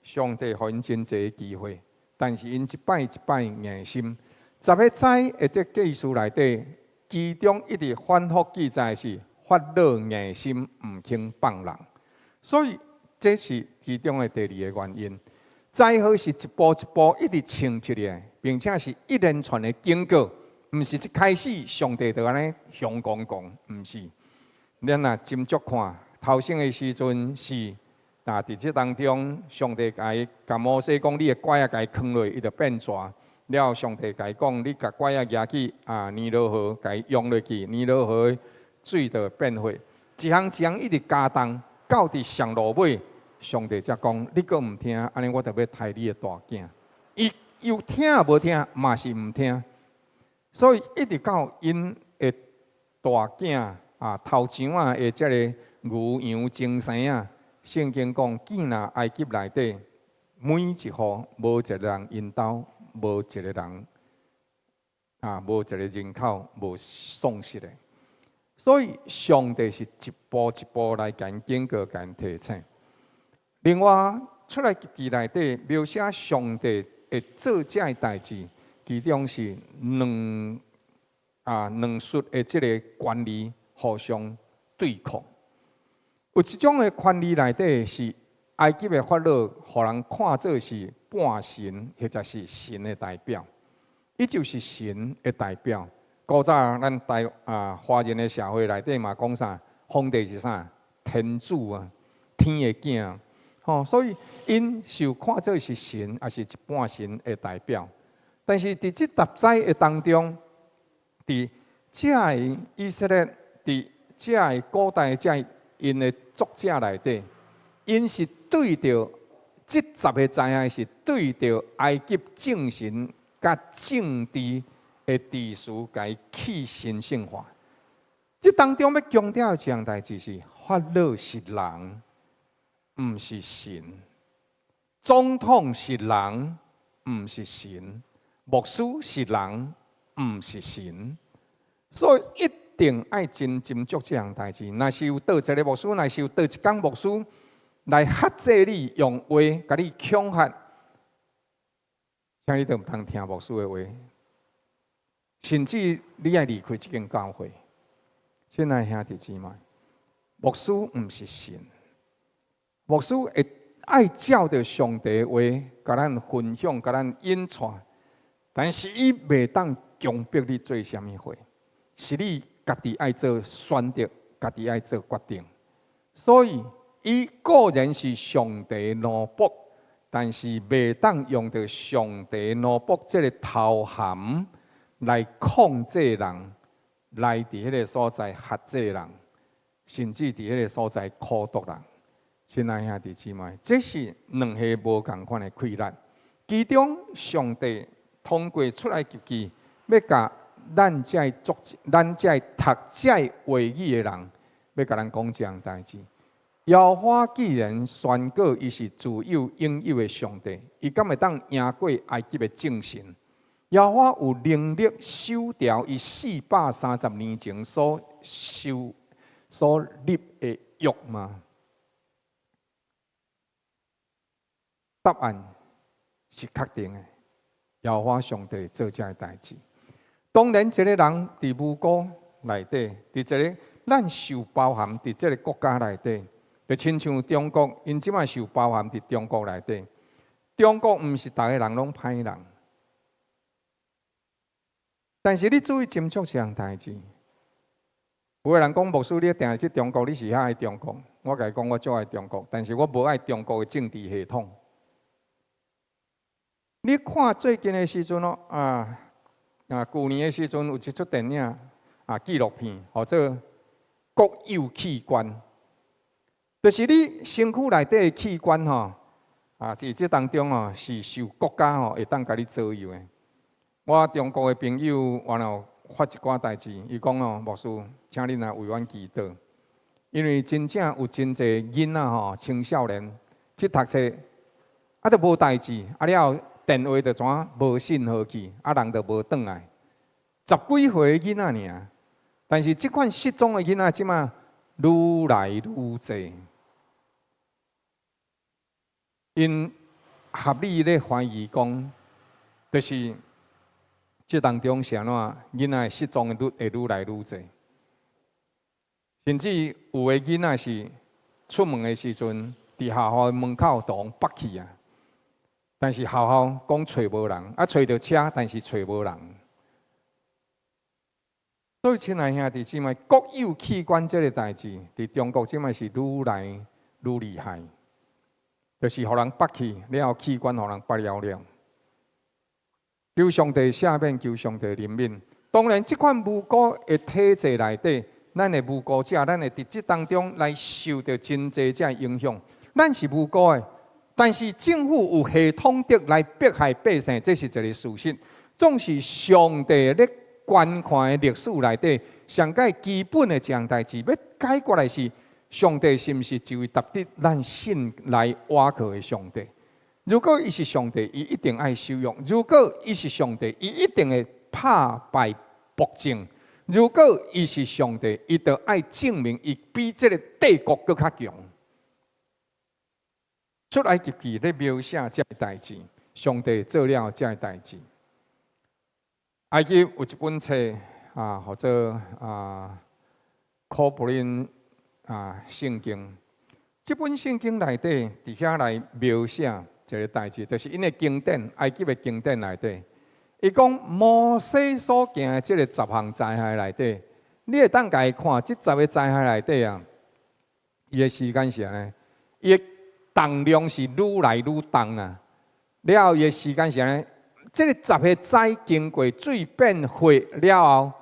上帝予𪜶真濟機會，但是𪜶一擺一擺硬心。十个災的這記事內底，其中一直反覆記載是法老硬心毋肯放人，所以這是其中的第二个原因。災禍是一步一步一直衝起來，並且是一連串的警告，毋是一開始上帝就按呢凶戇戇，毋是。咱若斟酌看，頭先的時陣是，啊，佇這當中，上帝共摩西講，你的拐仔共伊囥落，伊就變蛇。了後，上帝共伊講，你共拐仔舉去啊，尼羅河共伊湧落去，尼羅河的水就變血。一項一項一直加重，到佇上落尾，上帝才講，你閣毋聽，按呢我就欲刣你的大囝。伊有聽無聽，嘛是毋聽。所以一直到𪜶的大囝啊，頭上仔的這个牛羊精生仔，聖經講，見若埃及內底每一戶無一個人𪜶兜。無一個人啊，無一個人口無喪失的，所以上帝是一步一步來共𪜶警告、共𪜶提醒。另外，出埃及記內底描寫上帝會做這个代誌，其中是兩啊兩術的這个權利互相對抗。有一種的權利內底是埃及的法老，予人看做是半神或者是神的代表，伊就是神的代表。古早咱台啊華人的社會內底嘛講啥？皇帝是啥？天子啊，天的囝。吼，所以𪜶受看做是神，抑是一半神的代表。但是佇這十災的當中，佇這个以色列，佇這个古代這𪜶的作者內底，𪜶是對著這十个災害是對著埃及眾神佮政治的秩序，共伊去神聖化。這當中欲強調的一項代誌是，法老是人，毋是神；總統是人，毋是神；牧師是人，毋是神。所以一定愛真斟酌這項代誌。若是有佗一个牧師，若是有佗一工牧師來喝制你，用話共你恐嚇，請你都毋通聽牧師的話，甚至你愛離開這間教會。親愛兄弟姊妹，牧師毋是神，牧師會愛照著上帝的話，共咱分享，共咱引帶，但是伊袂當強迫你做啥物貨，是你家己愛做選擇，家己愛做決定。所以，伊固然是上帝奴僕，但是袂當用著上帝奴僕這个頭銜來控制人，來佇彼个所在轄制人，甚至佇彼个所在苦毒人。親愛兄弟姊妹，這是兩个無仝款的氣力。其中，上帝通過出埃及記，欲共咱這作，咱這讀這話語的人，欲共咱講這項代誌。耶和華既然宣告伊是自有永有的上帝，伊敢會當贏過埃及的眾神？耶和華有能力收掉伊430年前所受所立的約嗎？答案是確定的。耶和華上帝做這个代誌。當然，一個人佇無辜內底，佇這個咱受包含佇這個國家內底，就親像中國，𪜶這擺受包含佇中國內底。中國毋是逐个人攏歹人，但是你注意斟酌一項代誌。有的人講牧師，你定去中國，你是遐愛中國？我共伊講，我足愛中國，但是我無愛中國的政治系統。你看最近的時陣咯，舊年的時陣有一齣電影啊，紀錄片，號做《國有器官》，就是你身軀內底的器官吼，佇這當中哦，是受國家吼會當共你左右的。我中國的朋友原來有發一寡代誌，伊講哦，牧師，請恁來為阮祈禱，因為真正有真濟囡仔吼，青少年去讀冊，啊，都無代誌，啊了後電話就怎無信號去，啊人就無轉來。十幾歲的囡仔爾，但是這款失蹤的囡仔，這馬愈來愈濟。𪜶合理咧懷疑講，就是這當中是按怎囡仔失蹤的率會愈來愈濟，甚至有的囡仔是出門的時陣，佇學校的門口就予縛去啊。但是學校講揣無人，啊揣著車，但是揣無人。所以，親愛兄弟姊妹，國有器官這個代誌，佇中國這擺是愈來愈厲害，就是予人縛去了後，器官予人縛了了。求上帝赦免，求上帝憐憫。當然，這款無辜的體制內底，咱的無辜者，咱會佇這當中來受著真濟這影響。咱是無辜的，但是政府有系統的來迫害百姓，這是一個事實。總是上帝咧觀看的歷史內底，上蓋基本的一項代誌，欲解決的是上帝是毋是一位值得咱信來倚靠的上帝？如果伊是上帝，伊一定愛守約；如果伊是上帝，伊一定會拍敗暴政；如果伊是上帝，伊就愛證明伊比這个帝國閣較強。出埃及記咧描寫這个代誌，上帝做了這个代誌。埃及有一本冊啊，號做啊《科普林啊聖經》。這本聖經內底，佇遐來描寫一个代誌，就是𪜶的經典，埃及的經典內底，伊講摩西所行的這个十項災害內底，你會當共伊看，這十个災害內底啊，伊的時間是按呢，伊的重量是愈來愈重啊，了後伊的時間是按呢，這个十个災經過水變血了後，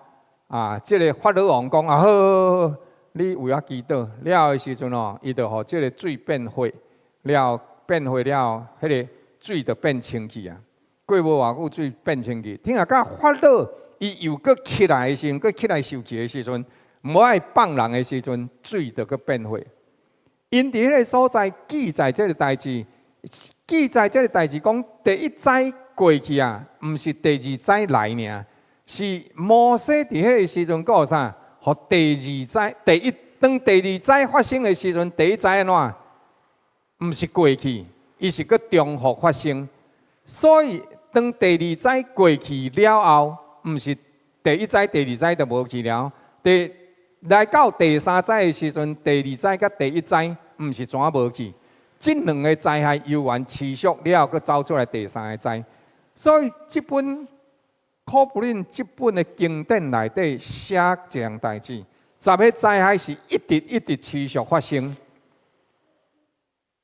啊，這个法老王講啊，好好好，你為我祈禱了後的時陣哦，伊就予這个水變血了後。變血了後，彼个水就變清去啊。過無偌久，水變清去。聽下甲法老，伊又閣起來的時陣，閣起來受氣的時陣，毋愛放人的時陣，水就閣變血。𪜶佇彼个所在記載這个代誌，記載這个代誌講，第一災過去啊，毋是第二災來爾，是摩西佇彼个時陣閣有啥？予第二災，第一當第二災發生的時陣，第一災按怎？毋是過去，伊是閣重複發生。所以當第二災過去了後，毋是第一災、第二災就無去了。第來到第三災的時陣，第二災佮第一災毋是全無去。這兩个災害猶原持續了後，閣走出來第三个災。所以這本科普林這本的經典內底寫這項代誌，十个災害是一直一直持續發生。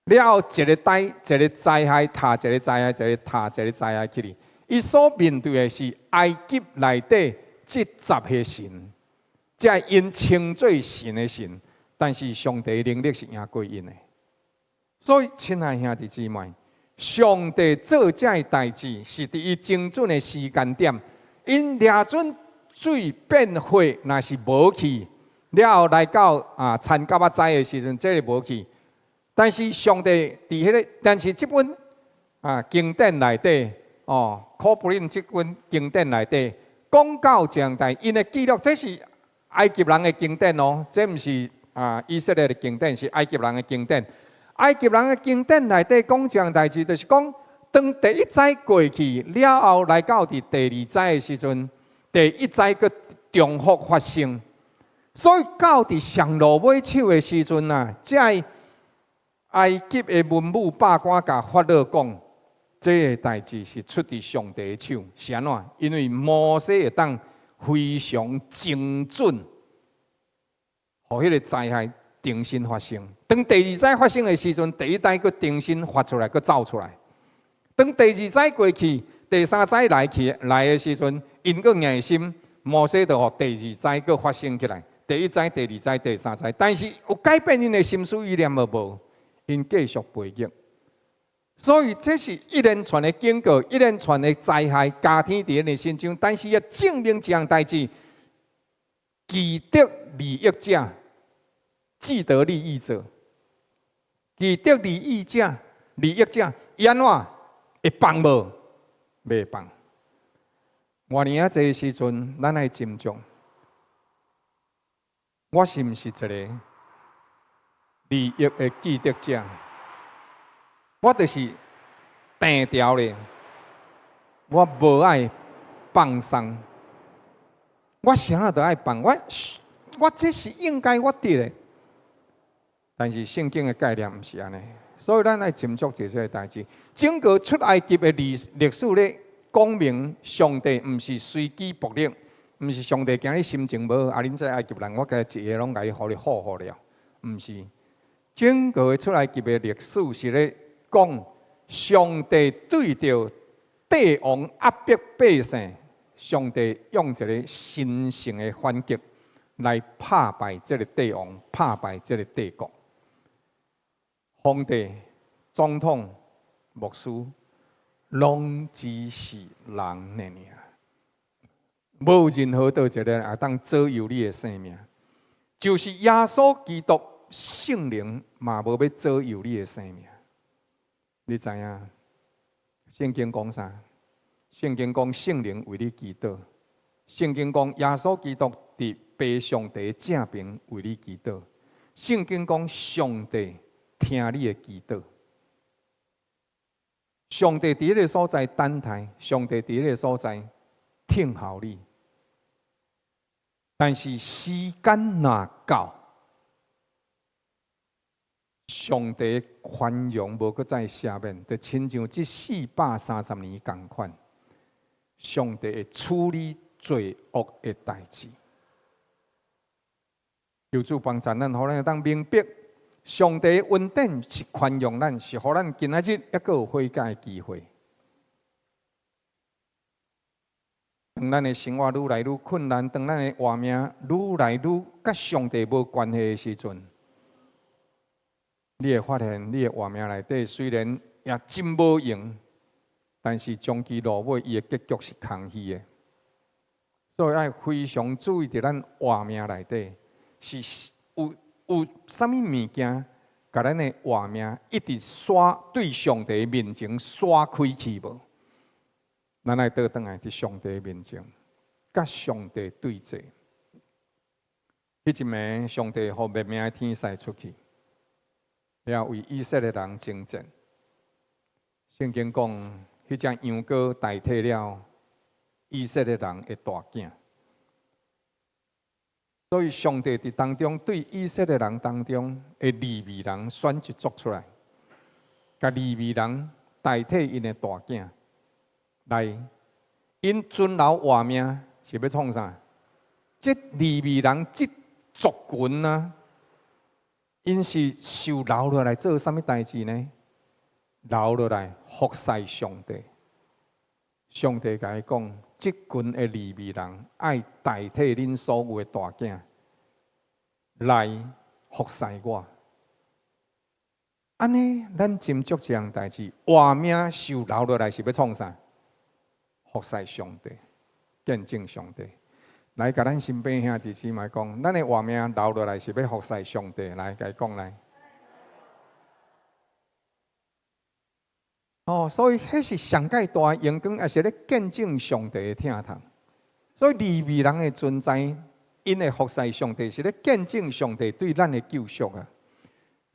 了後，一个災一个災害，踏一个災害，一个踏一个災害去哩。伊所面對的是埃及內底這十个神，這𪜶稱做神的神，但是上帝能力是贏過𪜶的。所以，親愛兄弟姊妹，上帝做這个代誌是佇伊精準的時間點，𪜶掠準水變血，若是無去，了後來到啊田蛤仔災的時陣，這个無去。但是上帝佇彼个，但是這本啊經典內底，哦，科普林這本經典內底講到這樣代，𪜶的記錄，這是埃及人的經典哦，這毋是啊以色列的經典，是埃及人的經典。埃及人的經典內底講這樣代誌，就是講當第一災過去了後，來到佇第二災的時陣，第一災閣重複發生。所以到佇上落尾手的時陣啊，這个埃及的文武百官共法老講，這个代誌是出佇上帝的手，是按怎？因為摩西會當非常精準，予彼個災害重新發生。當第二災發生的時陣，第一災閣重新發出來，閣走出來。當第二災過去，第三災來去來的時陣，𪜶閣硬心，摩西就予第二災閣發生起來。第一災、第二災、第三災，但是有改變𪜶的心思意念無？無，𪜶繼續背逆。所以這是一連串的警告，一連串的災害加添佇𪜶的身上，但是也證明一項代誌：既得利益者，既得利益者，既得利益者，利益者，伊按怎會放無？袂放。活年仔濟時陣，咱愛斟酌，我是毋是一個利益的既得者？我就是定調咧，我無愛放鬆，我啥都愛放，我這是應該我得的。但是聖經的概念毋是按呢，所以咱愛斟酌這個代誌。整個出埃及的歷史咧，講明上帝毋是隨機暴力，毋是上帝今日心情無好，啊，恁這埃及人，我共一个攏共你予你好好了，毋是。整個的出埃及的歷史是咧講上帝對著帝王壓迫百姓，上帝用一個神聖的反擊來拍敗這个帝王，拍敗這個帝國。皇帝、總統、牧師，攏只是人爾爾，無任何佗一個人會當左右你的生命。就是耶穌基督聖靈嘛，無欲左右你的生命。你知影？聖經講啥？聖經講聖靈為你祈禱。聖經講耶穌基督佇父上帝正爿為你祈禱。聖經講上帝聽你的祈禱。上帝佇彼个所在等待，上帝佇彼个所在聽候你。但是時間若到，上帝寬容無閣再赦免，就親像這430年仝款，上帝會處理罪惡的代誌。求主幫助咱，予咱會當明白，上帝恩典是寬容咱，是予咱今仔日猶閣有悔改的機會。當咱的生活愈來愈困難，當咱的活命愈來愈佮上帝無關係的時陣，你會發現你的活命內底雖然也真無閒，但是終其落尾，伊的結局是空虛的。所以愛非常注意佇咱活命內底是有啥物物件，共咱的活命一直徙對上帝面前徙開去無？咱愛倒轉來佇上帝面前，佮上帝對坐。彼一暝，上帝予滅命的天使出去，了為以色列人征戰。聖經講，彼隻羊羔代替了以色列人的大囝。所以，上帝佇當中對以色列人當中的利未人選一族出來，共利未人代替𪜶的大囝來，𪜶存留活命是欲創啥？這利未人這族群啊，𪜶是受留落來做啥物代誌呢？留落來服侍上帝。上帝共伊講：這群的利未人愛代替恁所有的大囝來服侍我。按呢，咱斟酌這項代誌，活命受留落來是欲創啥？服侍上帝，見證上帝。來，共咱身邊兄弟姊妹講，咱的活命留落來是欲服侍上帝。來，共伊講來。哦，所以彼是上蓋大的榮光，也是咧見證上帝的疼痛。所以利未人的存在，𪜶會服侍上帝，是咧見證上帝對咱的救贖啊。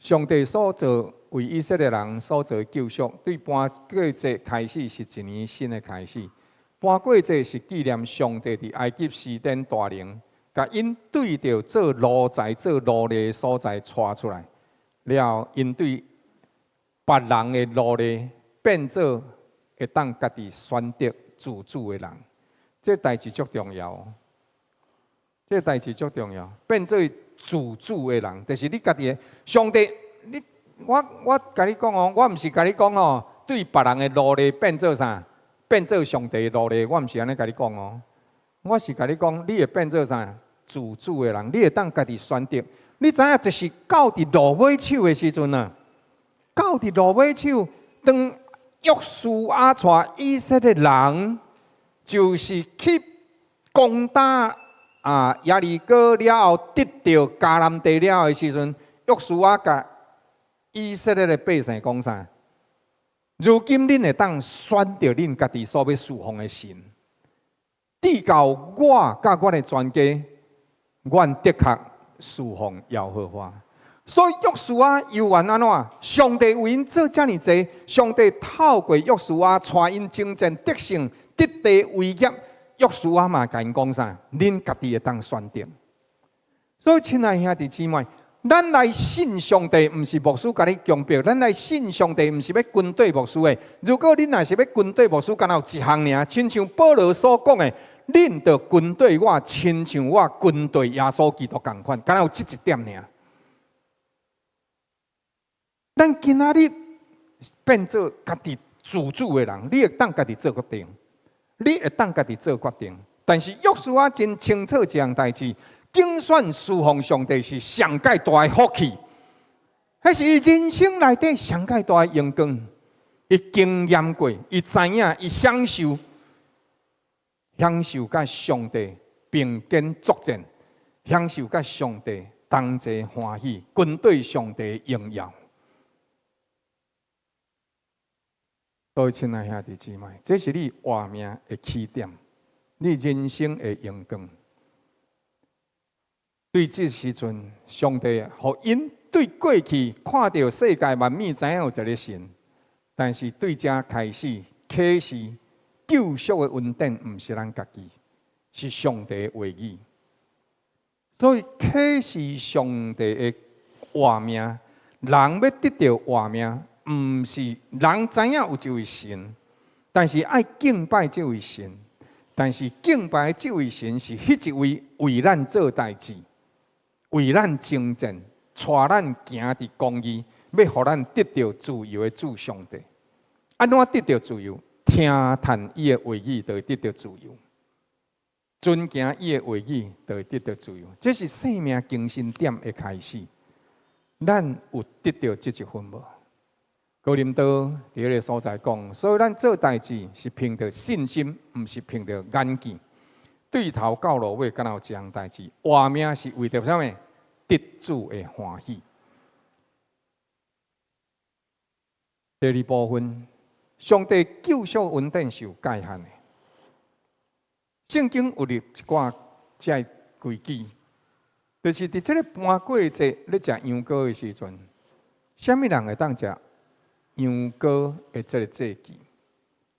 上帝所做為以色列人所做的救贖，對盤過節開始是一年新的開始。盤過節是紀念上帝佇埃及施展大能，共𪜶對著做奴才、做奴隸的所在帶出來，了後𪜶對別人的奴隸變做會當家己選擇自主的人，這代誌足重要。這代誌足重要，變做自主的人，就是你家己的上帝。你我我共你講哦，我毋是共你講哦，對別人的奴隸變做啥？變做上帝的奴隸，我毋是按呢共你講哦。我是共你講，你會變做啥？自主的人，你會當家己選擇。你知影，就是到佇落尾手的時陣啊，到佇落尾手，當約書亞帶以色列人，就是去攻打啊耶利哥了後，得著迦南地了的時陣，約書亞共以色列的百姓講啥？如今恁會當選擇恁家己所欲事奉的神，至到我佮阮的全家，阮的確事奉耶和華。所以約書亞猶原按怎？上帝為𪜶做遮爾濟，上帝透過約書亞帶𪜶征戰得勝，得地為業。約書亞嘛共𪜶講啥？恁家己會當選擇。所以，親愛兄弟姊妹，咱來信上帝，毋是牧師共你強迫；咱來信上帝，毋是欲跟綴牧師的。如果恁若是欲跟綴牧師，敢若有一項爾，親像保羅所講的，恁著跟綴我，親像我跟綴耶穌基督仝款，敢若有這一點爾。咱今仔日變做家己自主的人，你會當家己做決定，你會當家己做決定。但是約書亞真清楚一項代誌，揀選事奉上帝是上蓋大的福氣，彼是伊人生內底上蓋大的榮光。伊經驗過，伊知影，伊享受，享受佮上帝並肩作戰，享受佮上帝同齊歡喜，軍隊上帝榮耀。所以，親愛兄弟姊妹，這是你活命的起點，你人生的榮光。對這時陣，上帝予𪜶對過去看著世界萬物，知影有一个神，但是對這開始啟示救贖的恩典，毋是咱家己，是上帝的話語。所以啟示上帝的活命，人欲得著活命，毋是人知影有這位神，但是愛敬拜這位神，但是敬拜這位神是彼一位為咱做代誌，為咱征戰，帶咱行佇公義，欲予咱得著自由的主上帝。按怎得著自由？聽趁伊的話語，就會得著自由；遵行伊的話語，就會得著自由。這是生命更新點的開始。咱有得著這一份無？哥林多佇彼个所在講，所以咱做代誌是憑著信心，毋是憑著眼見。對頭到落尾，敢若有一項代誌，活命是為著啥物？得主的歡喜。第二部分，上帝救贖恩典是有界限的。聖經有立一寡這個規矩，就是佇這個盤過節咧食羊羔的時陣，啥物人會當食羊羔的這個祭祀？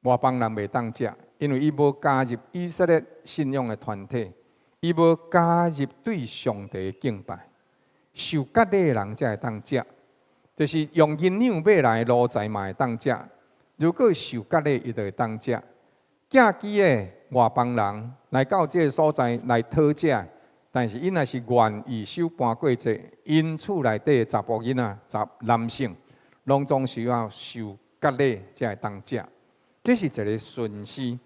外邦人袂當食，因為伊無加入以色列信仰的團體，伊無加入對上帝的敬拜。受割禮的人才會當食，就是用銀兩買來的奴才嘛會當食。如果受割禮，伊就會當食。寄居的外邦人來到這个所在來討食，但是𪜶若是願意守盤過節，𪜶厝內底的查埔囡仔、查男性，攏總需要受割禮才會當食。這是一个順序。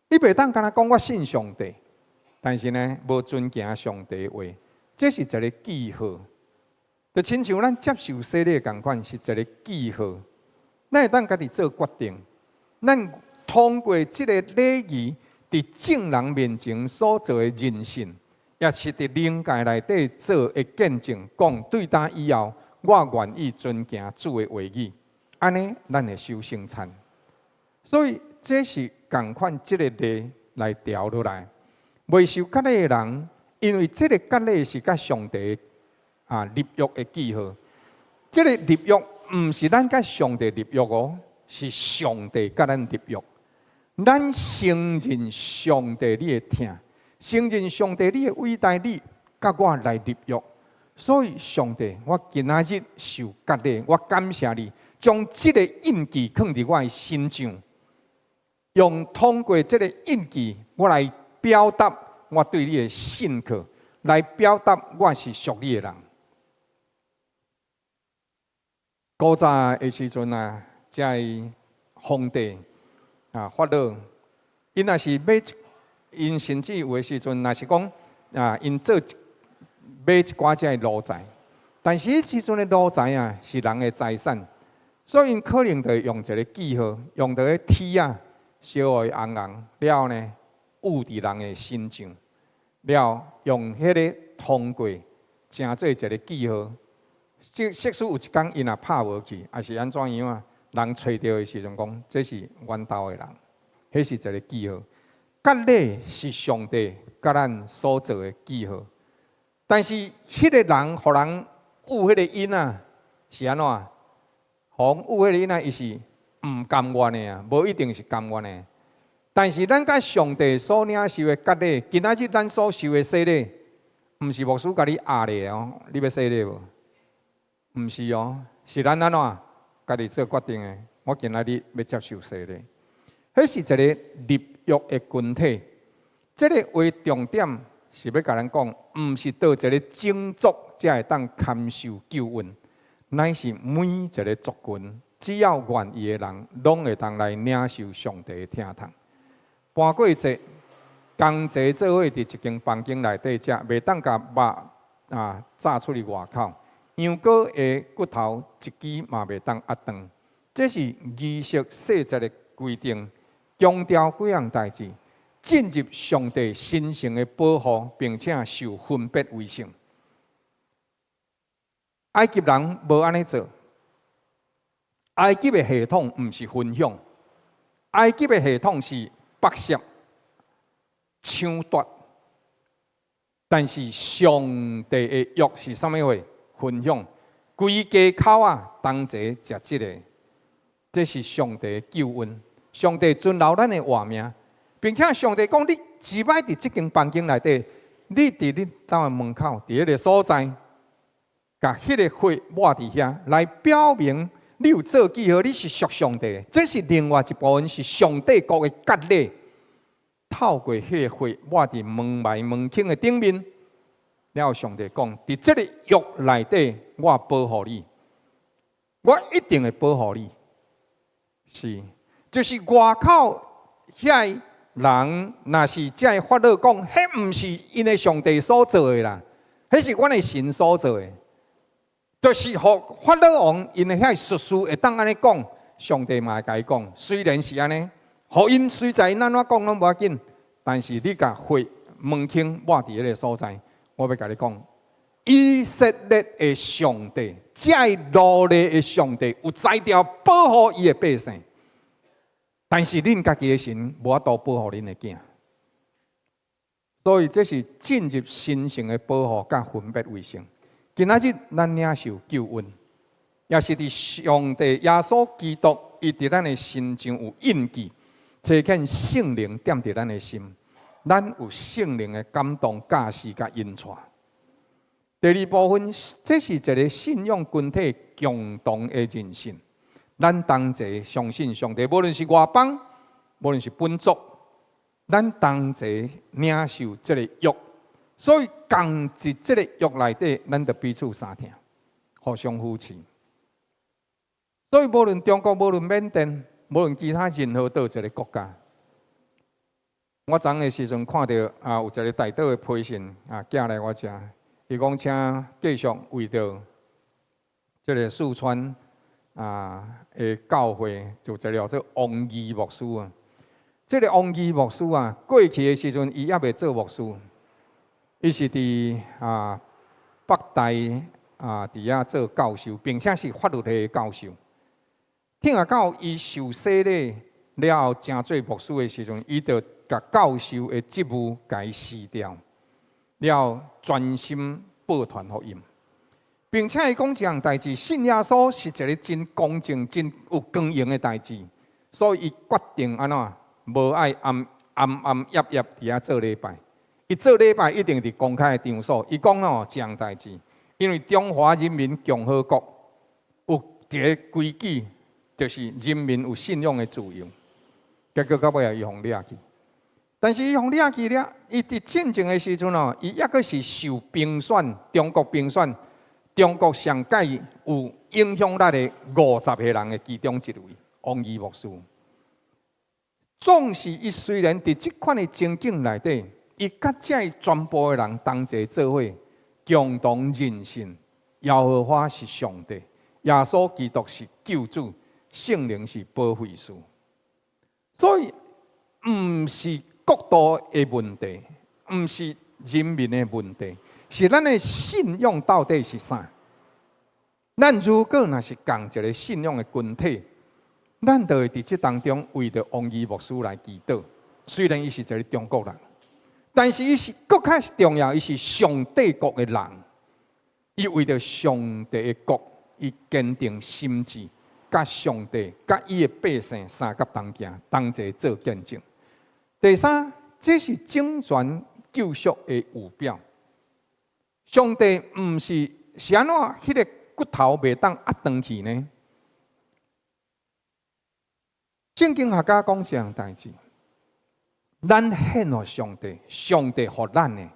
你袂當干焦講我信上帝，但是呢，無遵行上帝話，這是一个記號。就親像咱接受洗禮仝款，是一个記號。咱會當家己做決定，咱通過這个禮儀，佇眾人面前所做的認信，也是佇靈界內底做的見證，講對今以後，我願意遵行主的話語，按呢，咱會守聖餐。所以這是仝款這个禮來調落來，未受割禮的人，因為這个割禮是佮上帝啊立約的記號。這个立約毋是咱佮上帝立約哦，是上帝佮咱立約。咱承認上帝你的疼，承認上帝你的偉大，你佮我來立約。所以上帝，我今仔日受割禮，我感謝你，將這个印記囥佇我的身上，用通過這个印記，我來表達我對你的信靠，來表達我是屬你的人。古早的時陣啊，這个皇帝啊，法老，𪜶若是買，𪜶甚至有的時陣，若是講啊，𪜶做買一寡這个奴才，但是彼時陣的奴才啊，是人的財產，所以𪜶可能就會用一个記號，用著个鐵仔燒予伊紅紅，了後呢，捂佇人的身上，了用彼个通過，成做一个記號。即使有一工𪜶若拍無去，抑是按怎樣啊？人揣著的時陣講，這是阮兜的人，彼是一个記號。割禮是上帝佮咱所做的記號，但是彼个人予人捂彼个印仔，是按怎？予人捂彼个印仔，伊是毋甘願的啊，無一定是甘願的。但是咱佮上帝所領受的割禮，今仔日咱所受的洗禮，毋是牧師共你壓咧哦，你欲洗禮無？毋是哦，是咱按怎家己做決定的。我今仔日欲接受洗禮，彼是一个立約的群體。這个話重點是欲共咱講，毋是佗一个種族才會當堪受救恩，乃是每一个族群，只要願意的人，攏會當來領受上帝的疼痛。盤過節，同齊做伙佇一間房間內底食，袂當共肉啊炸出去外口。羊羔的骨頭一支嘛袂當壓斷，這是儀式細節的規定，強調幾項代誌：進入上帝神聖的保護，並且受分別為聖。埃及人無按呢做，埃及的系統毋是分享，埃及的系統是剝削、搶奪，但是上帝的約是啥物貨？分享，規家口仔同齊食這个，這是上帝的救恩。上帝存留咱的活命，並且上帝講：你一擺佇這間房間內底，你佇恁兜的門口，佇彼个所在，共彼个血抹佇遐，來表明你有做記號，你是屬上帝的。這是另外一部分，是上帝國的割禮。透過彼个血抹佇門楣門框的頂面。了後，上帝講：佇這个約內底，我保護你，我一定會保護你。是，就是外口遐人，若是這个法老講，彼毋是𪜶的上帝所做的啦，彼是阮的神所做的。就是予法老王𪜶的遐術士會當按呢講，上帝嘛會共伊講。雖然是按呢，予𪜶隨在𪜶按怎講攏無要緊，但是你共血門框抹佇彼个所在。我欲共你講，以色列的上帝，這个奴隸的上帝有才調保護伊的百姓，但是恁家己的神無法度保護恁的囝，所以這是進入神聖的保護佮分別為聖。今仔日咱領受救恩，也是佇上帝耶穌基督伊佇咱的身上有印記，差遣聖靈踮佇咱的心。咱有聖靈的感動、教示佮引帶。第二部分，這是一个信仰群體共同的認信。咱同齊相信上帝，無論是外邦，無論是本族，咱同齊領受這个約。所以，仝佇這个約內底，咱就彼此相疼，互相扶持。所以，無論中國，無論緬甸，無論其他任何佗一个國家。我昨昏的時陣看著啊，有一个代禱的批信啊，寄來我遮，伊講請繼續為著這个四川啊的教會，就一个叫做王義牧師啊。這个王義牧師啊，過去的時陣伊猶未做牧師，伊是佇啊北大啊佇遐做教授，並且是法律系的教授。聽到伊受洗禮了後，成做牧師的時陣，伊就共教授的職務共伊辭掉，了後專心報傳福音，並且伊講一項代誌，信耶穌是一个真公正、真有光榮的代誌，所以伊決定按怎，無愛暗暗暗掖掖佇遐做禮拜。伊做禮拜一定佇公開的場所。伊講吼一項代誌，因為中華人民共和國有一个規矩，就是人民有信仰的自由。結果到尾仔伊予掠去，但是伊予掠去了，伊佇進前的時陣哦，伊猶閣是受評選，中國評選。中國上蓋有影響力的50個人的其中一位，王毅牧師。總是伊雖然佇這款的情景內底，伊佮這全部的人同齊做伙，共同認信耶和華是上帝，耶穌基督是救主，聖靈是保惠師。所以，毋是國度的問題，毋是人民的問題。是咱的信仰到底是啥？咱如果若是仝一个信仰的群體，咱就會佇這當中為著王毅牧師來祈禱。雖然伊是一个中國人，但是伊是閣較重要，伊是上帝國的人。伊為著上帝的國，伊堅定心志，佮上帝、佮伊的百姓相佮同行，同齊做見證。第三，這是整全救贖的預表。上帝毋是是按怎？彼个骨頭袂當壓斷去呢？聖經學家講這項代誌，咱獻予上帝，上帝予咱的，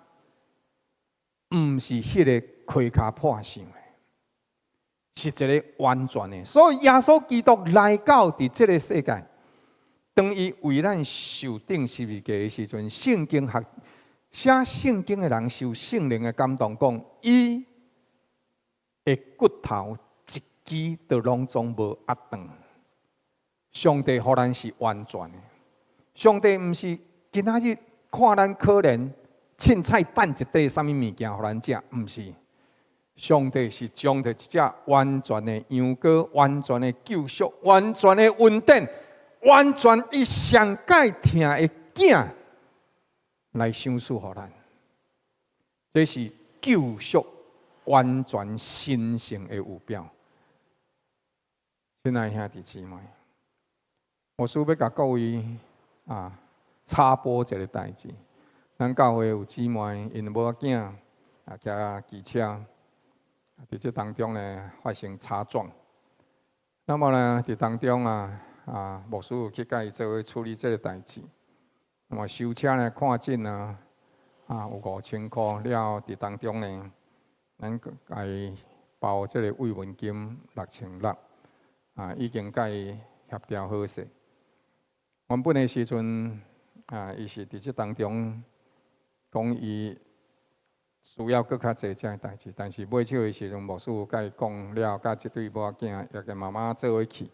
毋是彼个開跤破相的，是一個完全的。所以耶穌基督來到佇這个世界，當伊為咱受釘十字架的時陣，聖經學。寫聖經的人受聖靈的感動，講伊的骨頭一支都攏總無壓斷。上帝予咱是完全的，上帝毋是今仔日看咱可憐，凊彩擲一塊啥物物件予咱食，毋是。上帝是將著一隻完全的羊羔、完全的救贖、完全的恩典、完全伊上蓋疼的囝來賞賜予咱，這是救贖完全神聖的預表。親愛兄弟姊妹，牧師欲共各位啊插播一个代誌。咱教會有姊妹𪜶某仔囝啊騎機車，佇這當中呢發生擦撞。那麼呢，佇當中啊啊牧師有去共伊做伙處理這个代誌。那麼修車呢，看診呢，啊有5000箍了。佇當中呢，咱共伊包這个慰問金6600，啊已經共伊協調好勢。原本的時陣啊，伊是佇這當中講伊需要閣較濟這个代誌，但是尾手的時陣，牧師共伊講了，佮這對某仔囝也佮媽媽做伙去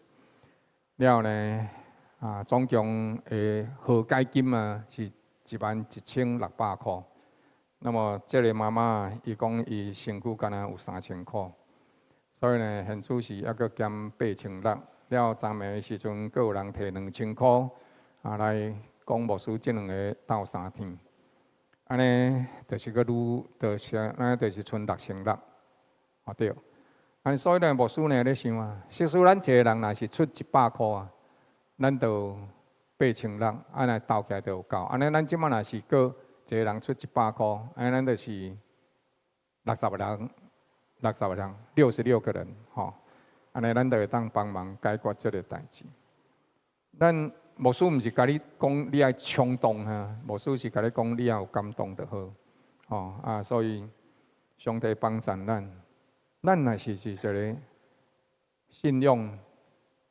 了呢。啊，總共的和解金啊是11,600箍。那麼這个媽媽伊講伊身軀敢若有3000箍，所以呢，現主是猶閣減8600。了昨暝的時陣，閣有人提2000箍啊來講牧師這兩个鬥三天，按呢就是閣愈，就是按呢就是賰6600，啊對。按所以呢，牧師呢咧想啊，實際咱一个人若是出100箍啊，咱就8600，按呢鬥起來就有夠。按呢咱這擺若是閣一个人出100箍，按呢咱就是60個人，60個人，66個人，吼。按呢咱就會當幫忙解決這个代誌。咱牧師毋是共你講你愛衝動哈，牧師是共你講你愛有感動就好，吼啊！所以上帝幫贊咱，咱若是是一个信仰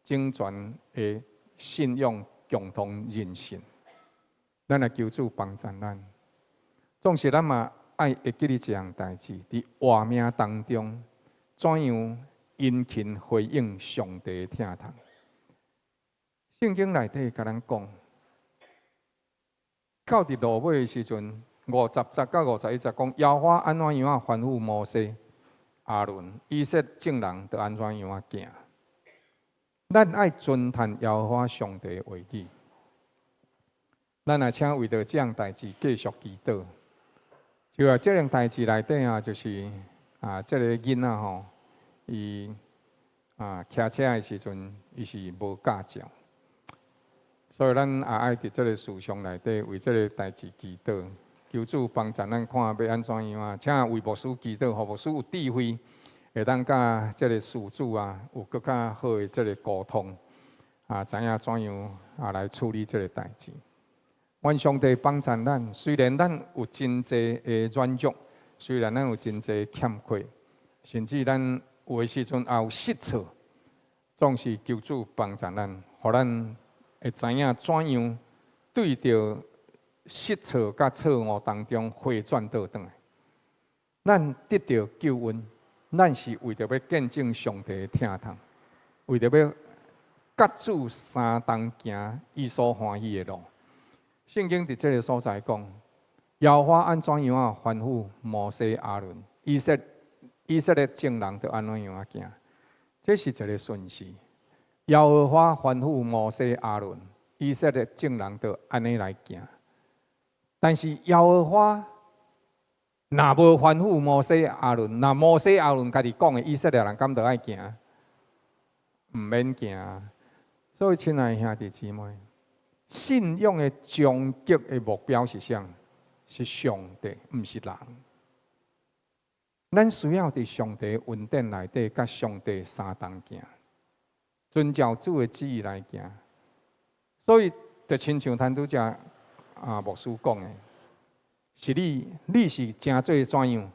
整全的信仰共同認信，咱來求主幫贊咱。總是咱嘛愛會記得一項代誌，佇活命當中，怎樣殷勤回應上帝的疼痛。聖經內底共咱講，到佇落尾的時陣，50節到51節講，耶和華按怎樣仔吩咐摩西、亞倫、以色列眾人，就按怎樣仔行。咱愛遵行耶和華上帝的話語。咱來請為著這項代誌繼續祈禱。就啊，這項代誌內底啊，就是啊，這个囡仔吼，伊啊騎車的時陣，伊是無駕照，所以咱也愛佇這个事項內底為這个代誌祈禱，求主幫助咱看欲按怎樣啊？請為牧師祈禱，予牧師有智慧，會當佮這个事主啊有閣較好的這个溝通，啊，知影怎樣啊來處理這个代誌。願上帝幫助咱，雖然咱有真濟的軟弱，雖然咱有真濟欠缺，甚至咱有的時陣也有失錯，總是求主幫助咱，予咱會知影怎樣對著失錯佮錯誤當中回轉倒轉來。咱得著救恩，咱是為著欲見證上帝的疼痛，為著欲佮主相同行伊所歡喜的路。聖經佇這个所在講，耶和華按怎樣仔吩咐摩西、亞倫，以色列眾人就按怎樣仔行。這是一个順序。耶和華吩咐摩西、亞倫，以色列眾人就按呢來行。但是耶和華若無吩咐摩西、亞倫，若摩西、亞倫家己講的，以色列人敢著愛行？毋免行。所以，親愛的兄弟姊妹，信仰的終極的目標是啥？是上帝，毋是人。咱需要佇上帝恩典內底，佮上帝相同行，遵照主的旨意來行。所以，就親像陳拄才啊牧師講的，是你，你是成做怎樣？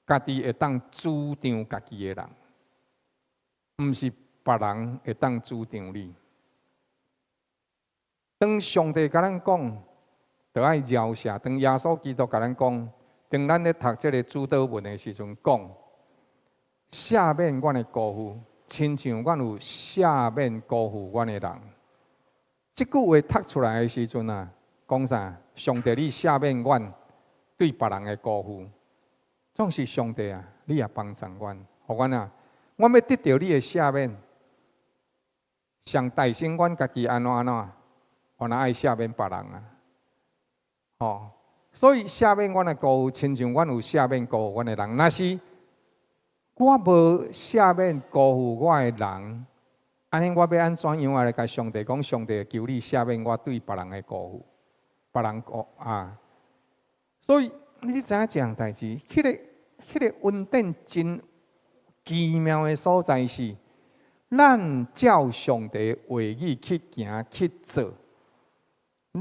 家己會當主張家己的人，毋是別人會當主張你。當上帝共咱講，著愛饒赦；當耶穌基督共咱講，當咱咧讀這个主禱文的時陣講，赦免阮的過負，親像阮有赦免辜負阮的人。這句話讀出來的時陣啊，講啥？上帝，你赦免阮對別人的辜負，總是上帝啊，你也幫助阮，予阮啊，阮欲得著你的赦免，上代先阮家己按怎按怎，原來愛赦免別人啊，吼！所以赦免阮的過負，親像阮有赦免辜負阮的人。若是我無赦免辜負我的人，按呢我欲按怎樣來共上帝講？上帝求你赦免我對別人的辜負，別人辜啊！所以你知影這項代誌，彼个恩典真奇妙的所在是，咱照上帝話語去行去做，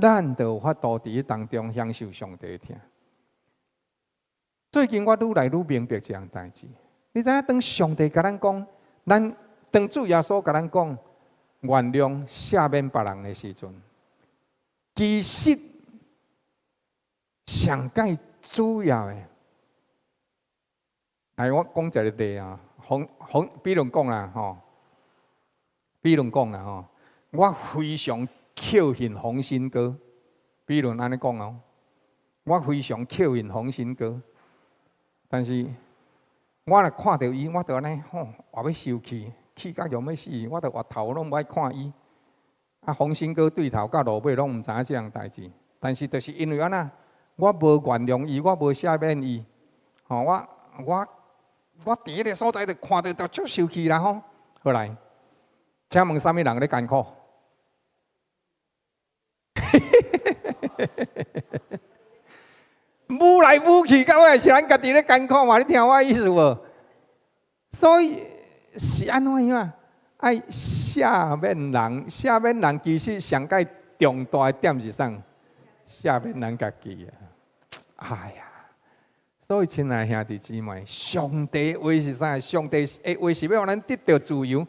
咱就有法度佇當中享受上帝的疼。最近我愈來愈明白這項代誌。你知影當上帝共咱講，咱當主耶穌共咱講原諒赦免別人的時陣，其實上蓋主要的，來我講一个例啊，馮馮，比如講啦吼，比如講啦吼，我非常抾恨馮新哥，比如按呢講哦，我非常抾恨馮新哥，但是我若看著伊，我就按呢吼，活欲受氣，氣甲欲欲死，我就越頭攏無愛看伊。啊，馮新哥對頭到落尾攏毋知影這項代誌，但是就是因為按呢，我無原諒伊，我無赦免伊，吼，我佇彼个所在就看著就足受氣啦吼。好來，請問啥物人咧艱苦？舞來舞去，到尾是咱家己咧艱苦嘛？你聽我意思無？所以是按怎樣啊？愛赦免人，赦免人其實上蓋重大的點是啥？赦免咱家己啊！哎呀，所以親愛兄弟姊妹，上帝話是啥？上帝的話是欲予咱得著自由。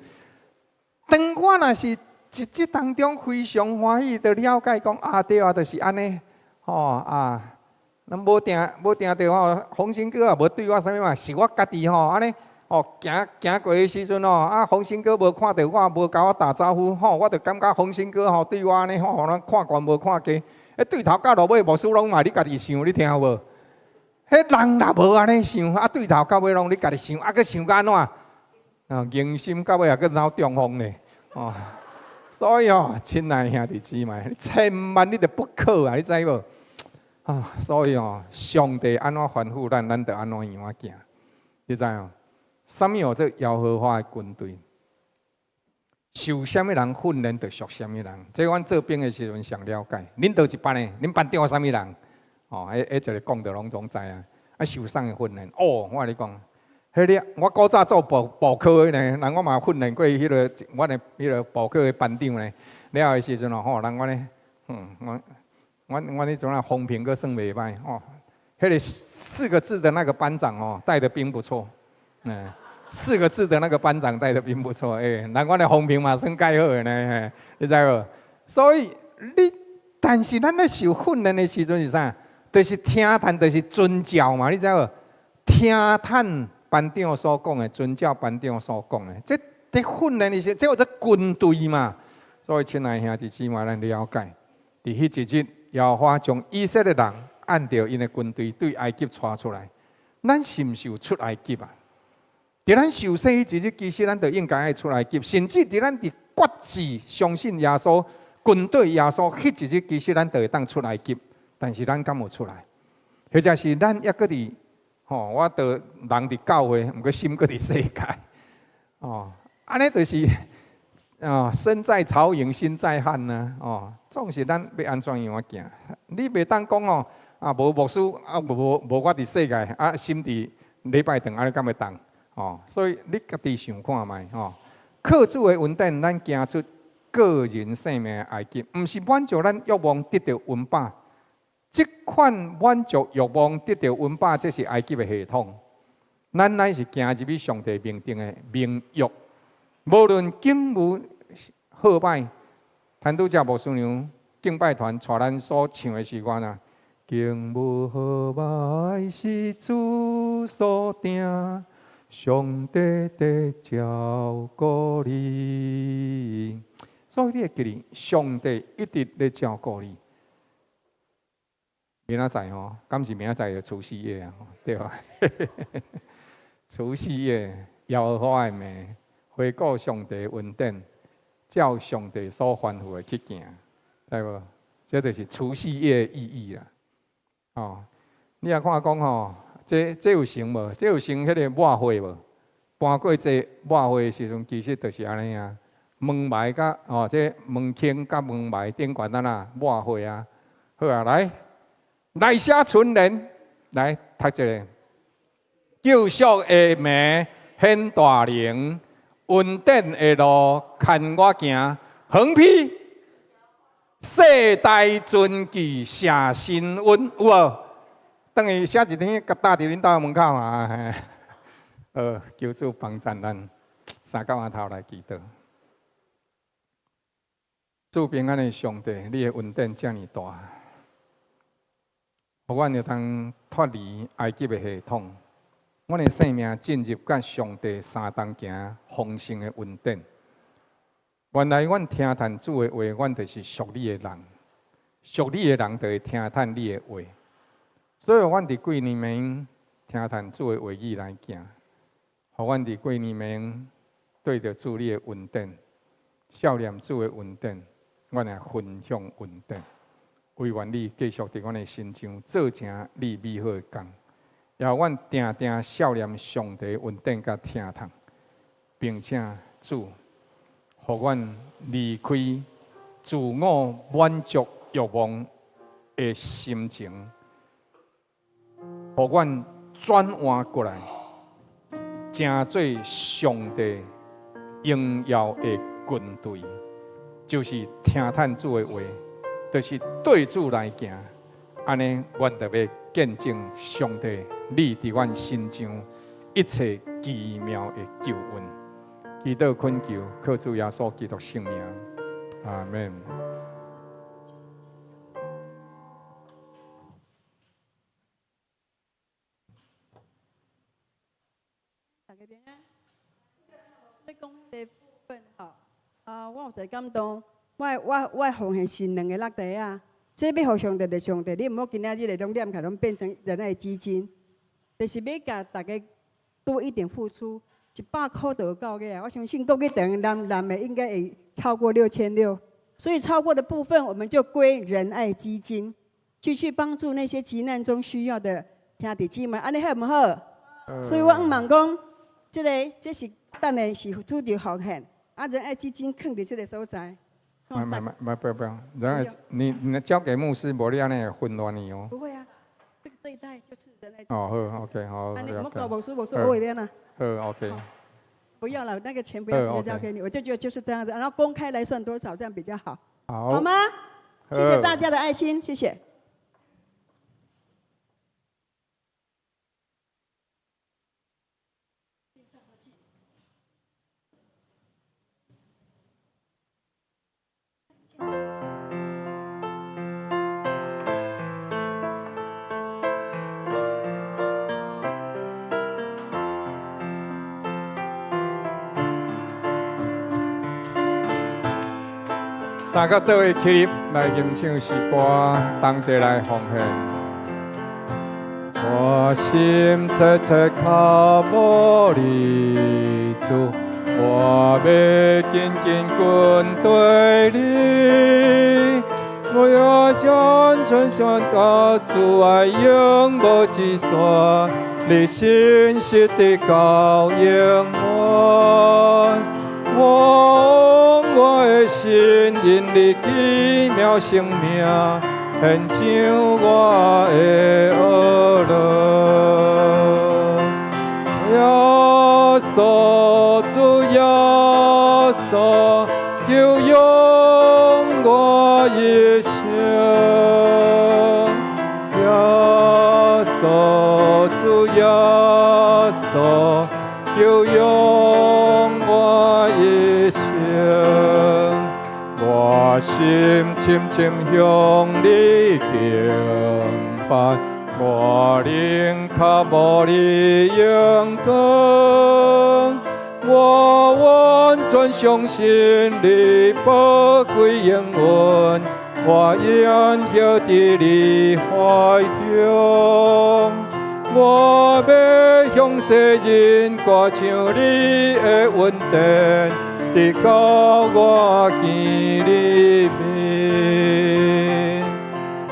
當我若是佇這當中非常歡喜，就了解講啊，對啊，就是按呢，吼啊，咱無定無定著吼，馮新哥也無對我啥物嘛，是我家己吼按呢，吼行行過的時陣吼，啊，馮新哥無看著我，無共我打招呼，吼，我就感覺馮新哥吼對我按呢吼，咱看懸無看低，彼對頭到落尾牧師攏嘛你家己想，你聽無？彼人若無按呢想，啊對頭到尾攏你家己想，啊閣想甲按怎？啊，硬心到尾也閣鬧中風咧，哦。所以哦，親愛兄弟姊妹，千萬你著不可啊，你知無？啊，所以哦，上帝按怎吩咐咱，咱就按怎樣仔行。你知無？啥物號做耶和華的軍隊？受啥物人訓練，就屬啥物人。這阮做兵的時陣上了解。恁佗一班的？恁班長啥物人？哦，彼一个講就攏總知啊。啊，受啥的訓練？哦，我共你講，彼個我古早做步科的呢，人我嘛訓練過彼个阮的彼个步科的班長呢。了的時陣哦，吼，人阮咧，嗯，阮彼陣啊風評閣算袂䆀哦。彼个四個字的那個班長哦，帶的兵不錯，嗯。四個字的那個班長帶的兵不錯，欸，人阮的風評嘛算蓋好的呢，你知無？所以你，但是咱咧受訓練的時陣是啥？就是聽趁，就是遵照嘛，你知無？聽趁班長所講的，遵照班長所講的，這佇訓練的時，這叫做軍隊嘛。所以，親愛兄弟姊妹，咱了解，佇彼一日，耶和華將以色列人按著𪜶的軍隊對埃及帶出來。咱是毋是有出埃及啊？佇咱受洗彼一日，其實咱就應該愛出埃及，甚至佇咱佇決志相信耶穌、跟隨耶穌彼一日，其實咱就會當出埃及。但是咱敢有出來？或者是咱猶閣佇吼，我著人佇教會，毋過心閣佇世界。哦，按呢就是哦，身在曹營心在漢呢。哦，總是咱欲按怎樣仔行？你袂當講哦，啊無牧師啊無無我佇世界啊心佇禮拜堂按呢敢會當？哦，所以你家己想看覓吼。靠主的恩典，咱行出個人生命的埃及，毋是滿足咱欲望得著溫飽。這款滿足欲望得著溫飽，這是埃及的系統。咱乃是行入去上帝命定的盟約，無論境遇好歹，陳拄才牧師娘敬拜團帶咱所唱的時陣啊，境遇好歹是主所定。上帝在照顧你，所以你會記得，上帝一直咧照顧你。明仔載吼，敢是明仔載就除夕夜啊？對吧？除夕夜，耶和華的名，回顧上帝恩典，照上帝所吩咐的去行，知無？這就是除夕夜的意義啦。哦，你若看講吼。這有成無？這有成彼个抹火無？搬過這抹火的時陣，其實就是按呢啊。門牌佮哦，這門框佮門牌頂懸按呢抹火啊。好啊，來來寫春聯，來讀一下。救贖的名顯大能，恩典的路牽我行，橫批世代傳奇寫新聞，有無？等於寫一天，共貼佇恁兜門口嘛。求主幫贊咱，三角仔頭來祈禱。賜平安的上帝，你的恩典遮爾大，予阮會當脫離埃及的系統，阮的生命進入佮上帝相同行豐盛的恩典。原來阮聽趁主的話，阮就是屬你的人，屬你的人就會聽趁你的話。所以，阮佇過年暝聽趁主的話語來行，予阮佇過年暝對著主你的恩典，數念主的恩典，阮來分享恩典。惟願你繼續佇阮的身上做成你美好的工，也予阮定定數念上帝恩典佮疼痛，並且主，予阮離開自我滿足欲望的心情。予阮轉換過來，成做上帝榮耀的軍隊，就是聽趁主的話，就是對主來行。按呢，阮就欲見證上帝你佇阮身上一切奇妙的救恩。祈禱懇求，靠主耶穌基督聖名，阿門。大家平安。咧講彼个部分吼，啊，我有一个感動，我的奉獻是兩个落地啊。這欲予上帝就上帝，你毋好今仔日來攏念起來，攏變成仁愛基金，就是欲共大家多一點付出，100箍就有夠個啊！我相信國語堂男男的應該會超過6600，所以超過的部分我們就歸仁愛基金，繼續幫助那些急難中需要的兄弟姊妹，按呢好毋好？所以我問講，這个這是等下是主著奉獻，啊，仁愛基金囥佇這个所在。毋毋毋，不要不要，仁愛，你交給牧師，無你按呢混亂去哦。不會啊，這個這一袋就是仁愛。哦，好，OK，好。啊，你莫搞牧師，牧師我會邊啊。好，OK。不要了，那個錢不要直接交給你，我就覺得就是這樣子，然後公開來算多少，這樣比較好。好。好嗎？謝謝大家的愛心，謝謝。三个做伙起立來吟唱詩歌，同齊來奉獻。我心切切渴慕你主，我欲緊緊跟隨你，我要將全心甲主愛永無止線，你信實的教引我，我我的心因你奇妙生命，獻上我的呵樂。耶穌，主耶穌，求用我一生。耶穌，主耶穌，求用我一生。我心深深向你敬拜，我靈渴慕你榮光，我完全相信你寶貴應允，我安歇佇你懷中。我欲向世人歌唱你的恩典，直到我見你面。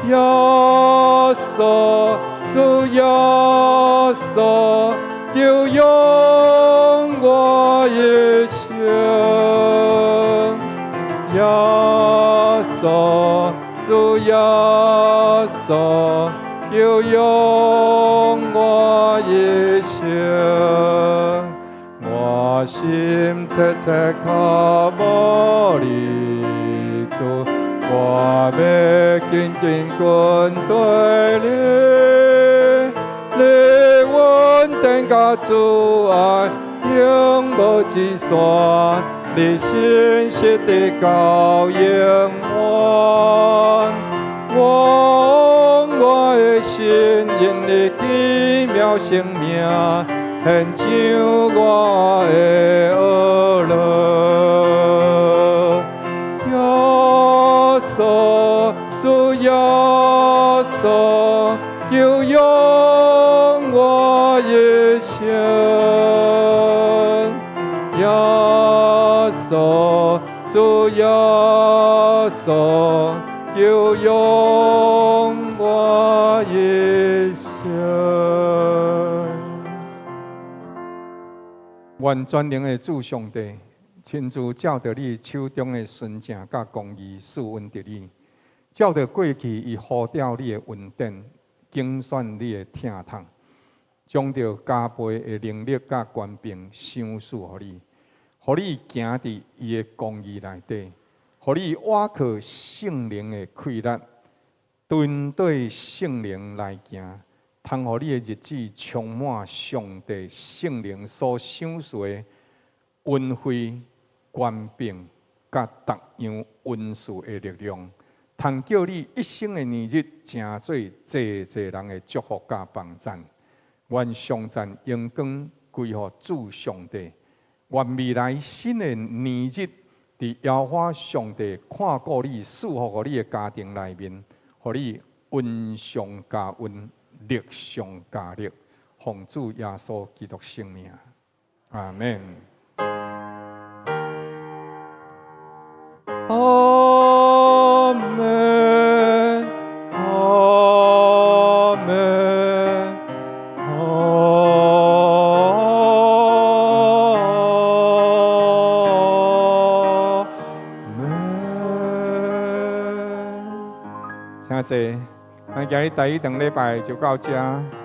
耶穌，主耶穌，求用我一生。耶穌，主耶穌，求用我一生。我心切切渴慕你主，我欲緊緊跟隨你，你恩典佮慈愛永無止線，你信實的教引我，我我的心因你奇妙生命，獻上我的呵樂。耶穌，主耶穌，求用我一生。耶穌，主耶穌，求用我一生。願全能的主上帝親自照著你手中的純正佮公義賜恩予你，照著過去伊呼召你的恩典，揀選你的疼痛，將著加倍的能力佮權柄賞賜予你，予你行佇伊的公義內底，予你倚靠聖靈的氣力，跟隨聖靈來行。通予你的日子充滿上帝聖靈所賞賜的恩惠、權柄、佮各樣恩賜的力量，通叫你一生的年日成做濟濟人的祝福佮幫贊。願頌讚榮光歸予主上帝。願未來新的年日，佇耶和華上帝看顧你、賜福予你的家庭內面，予你恩上加恩，力上加力，奉主耶穌基督聖名，阿們。阿們，阿們，阿請坐。咱今日第一堂禮拜就到這。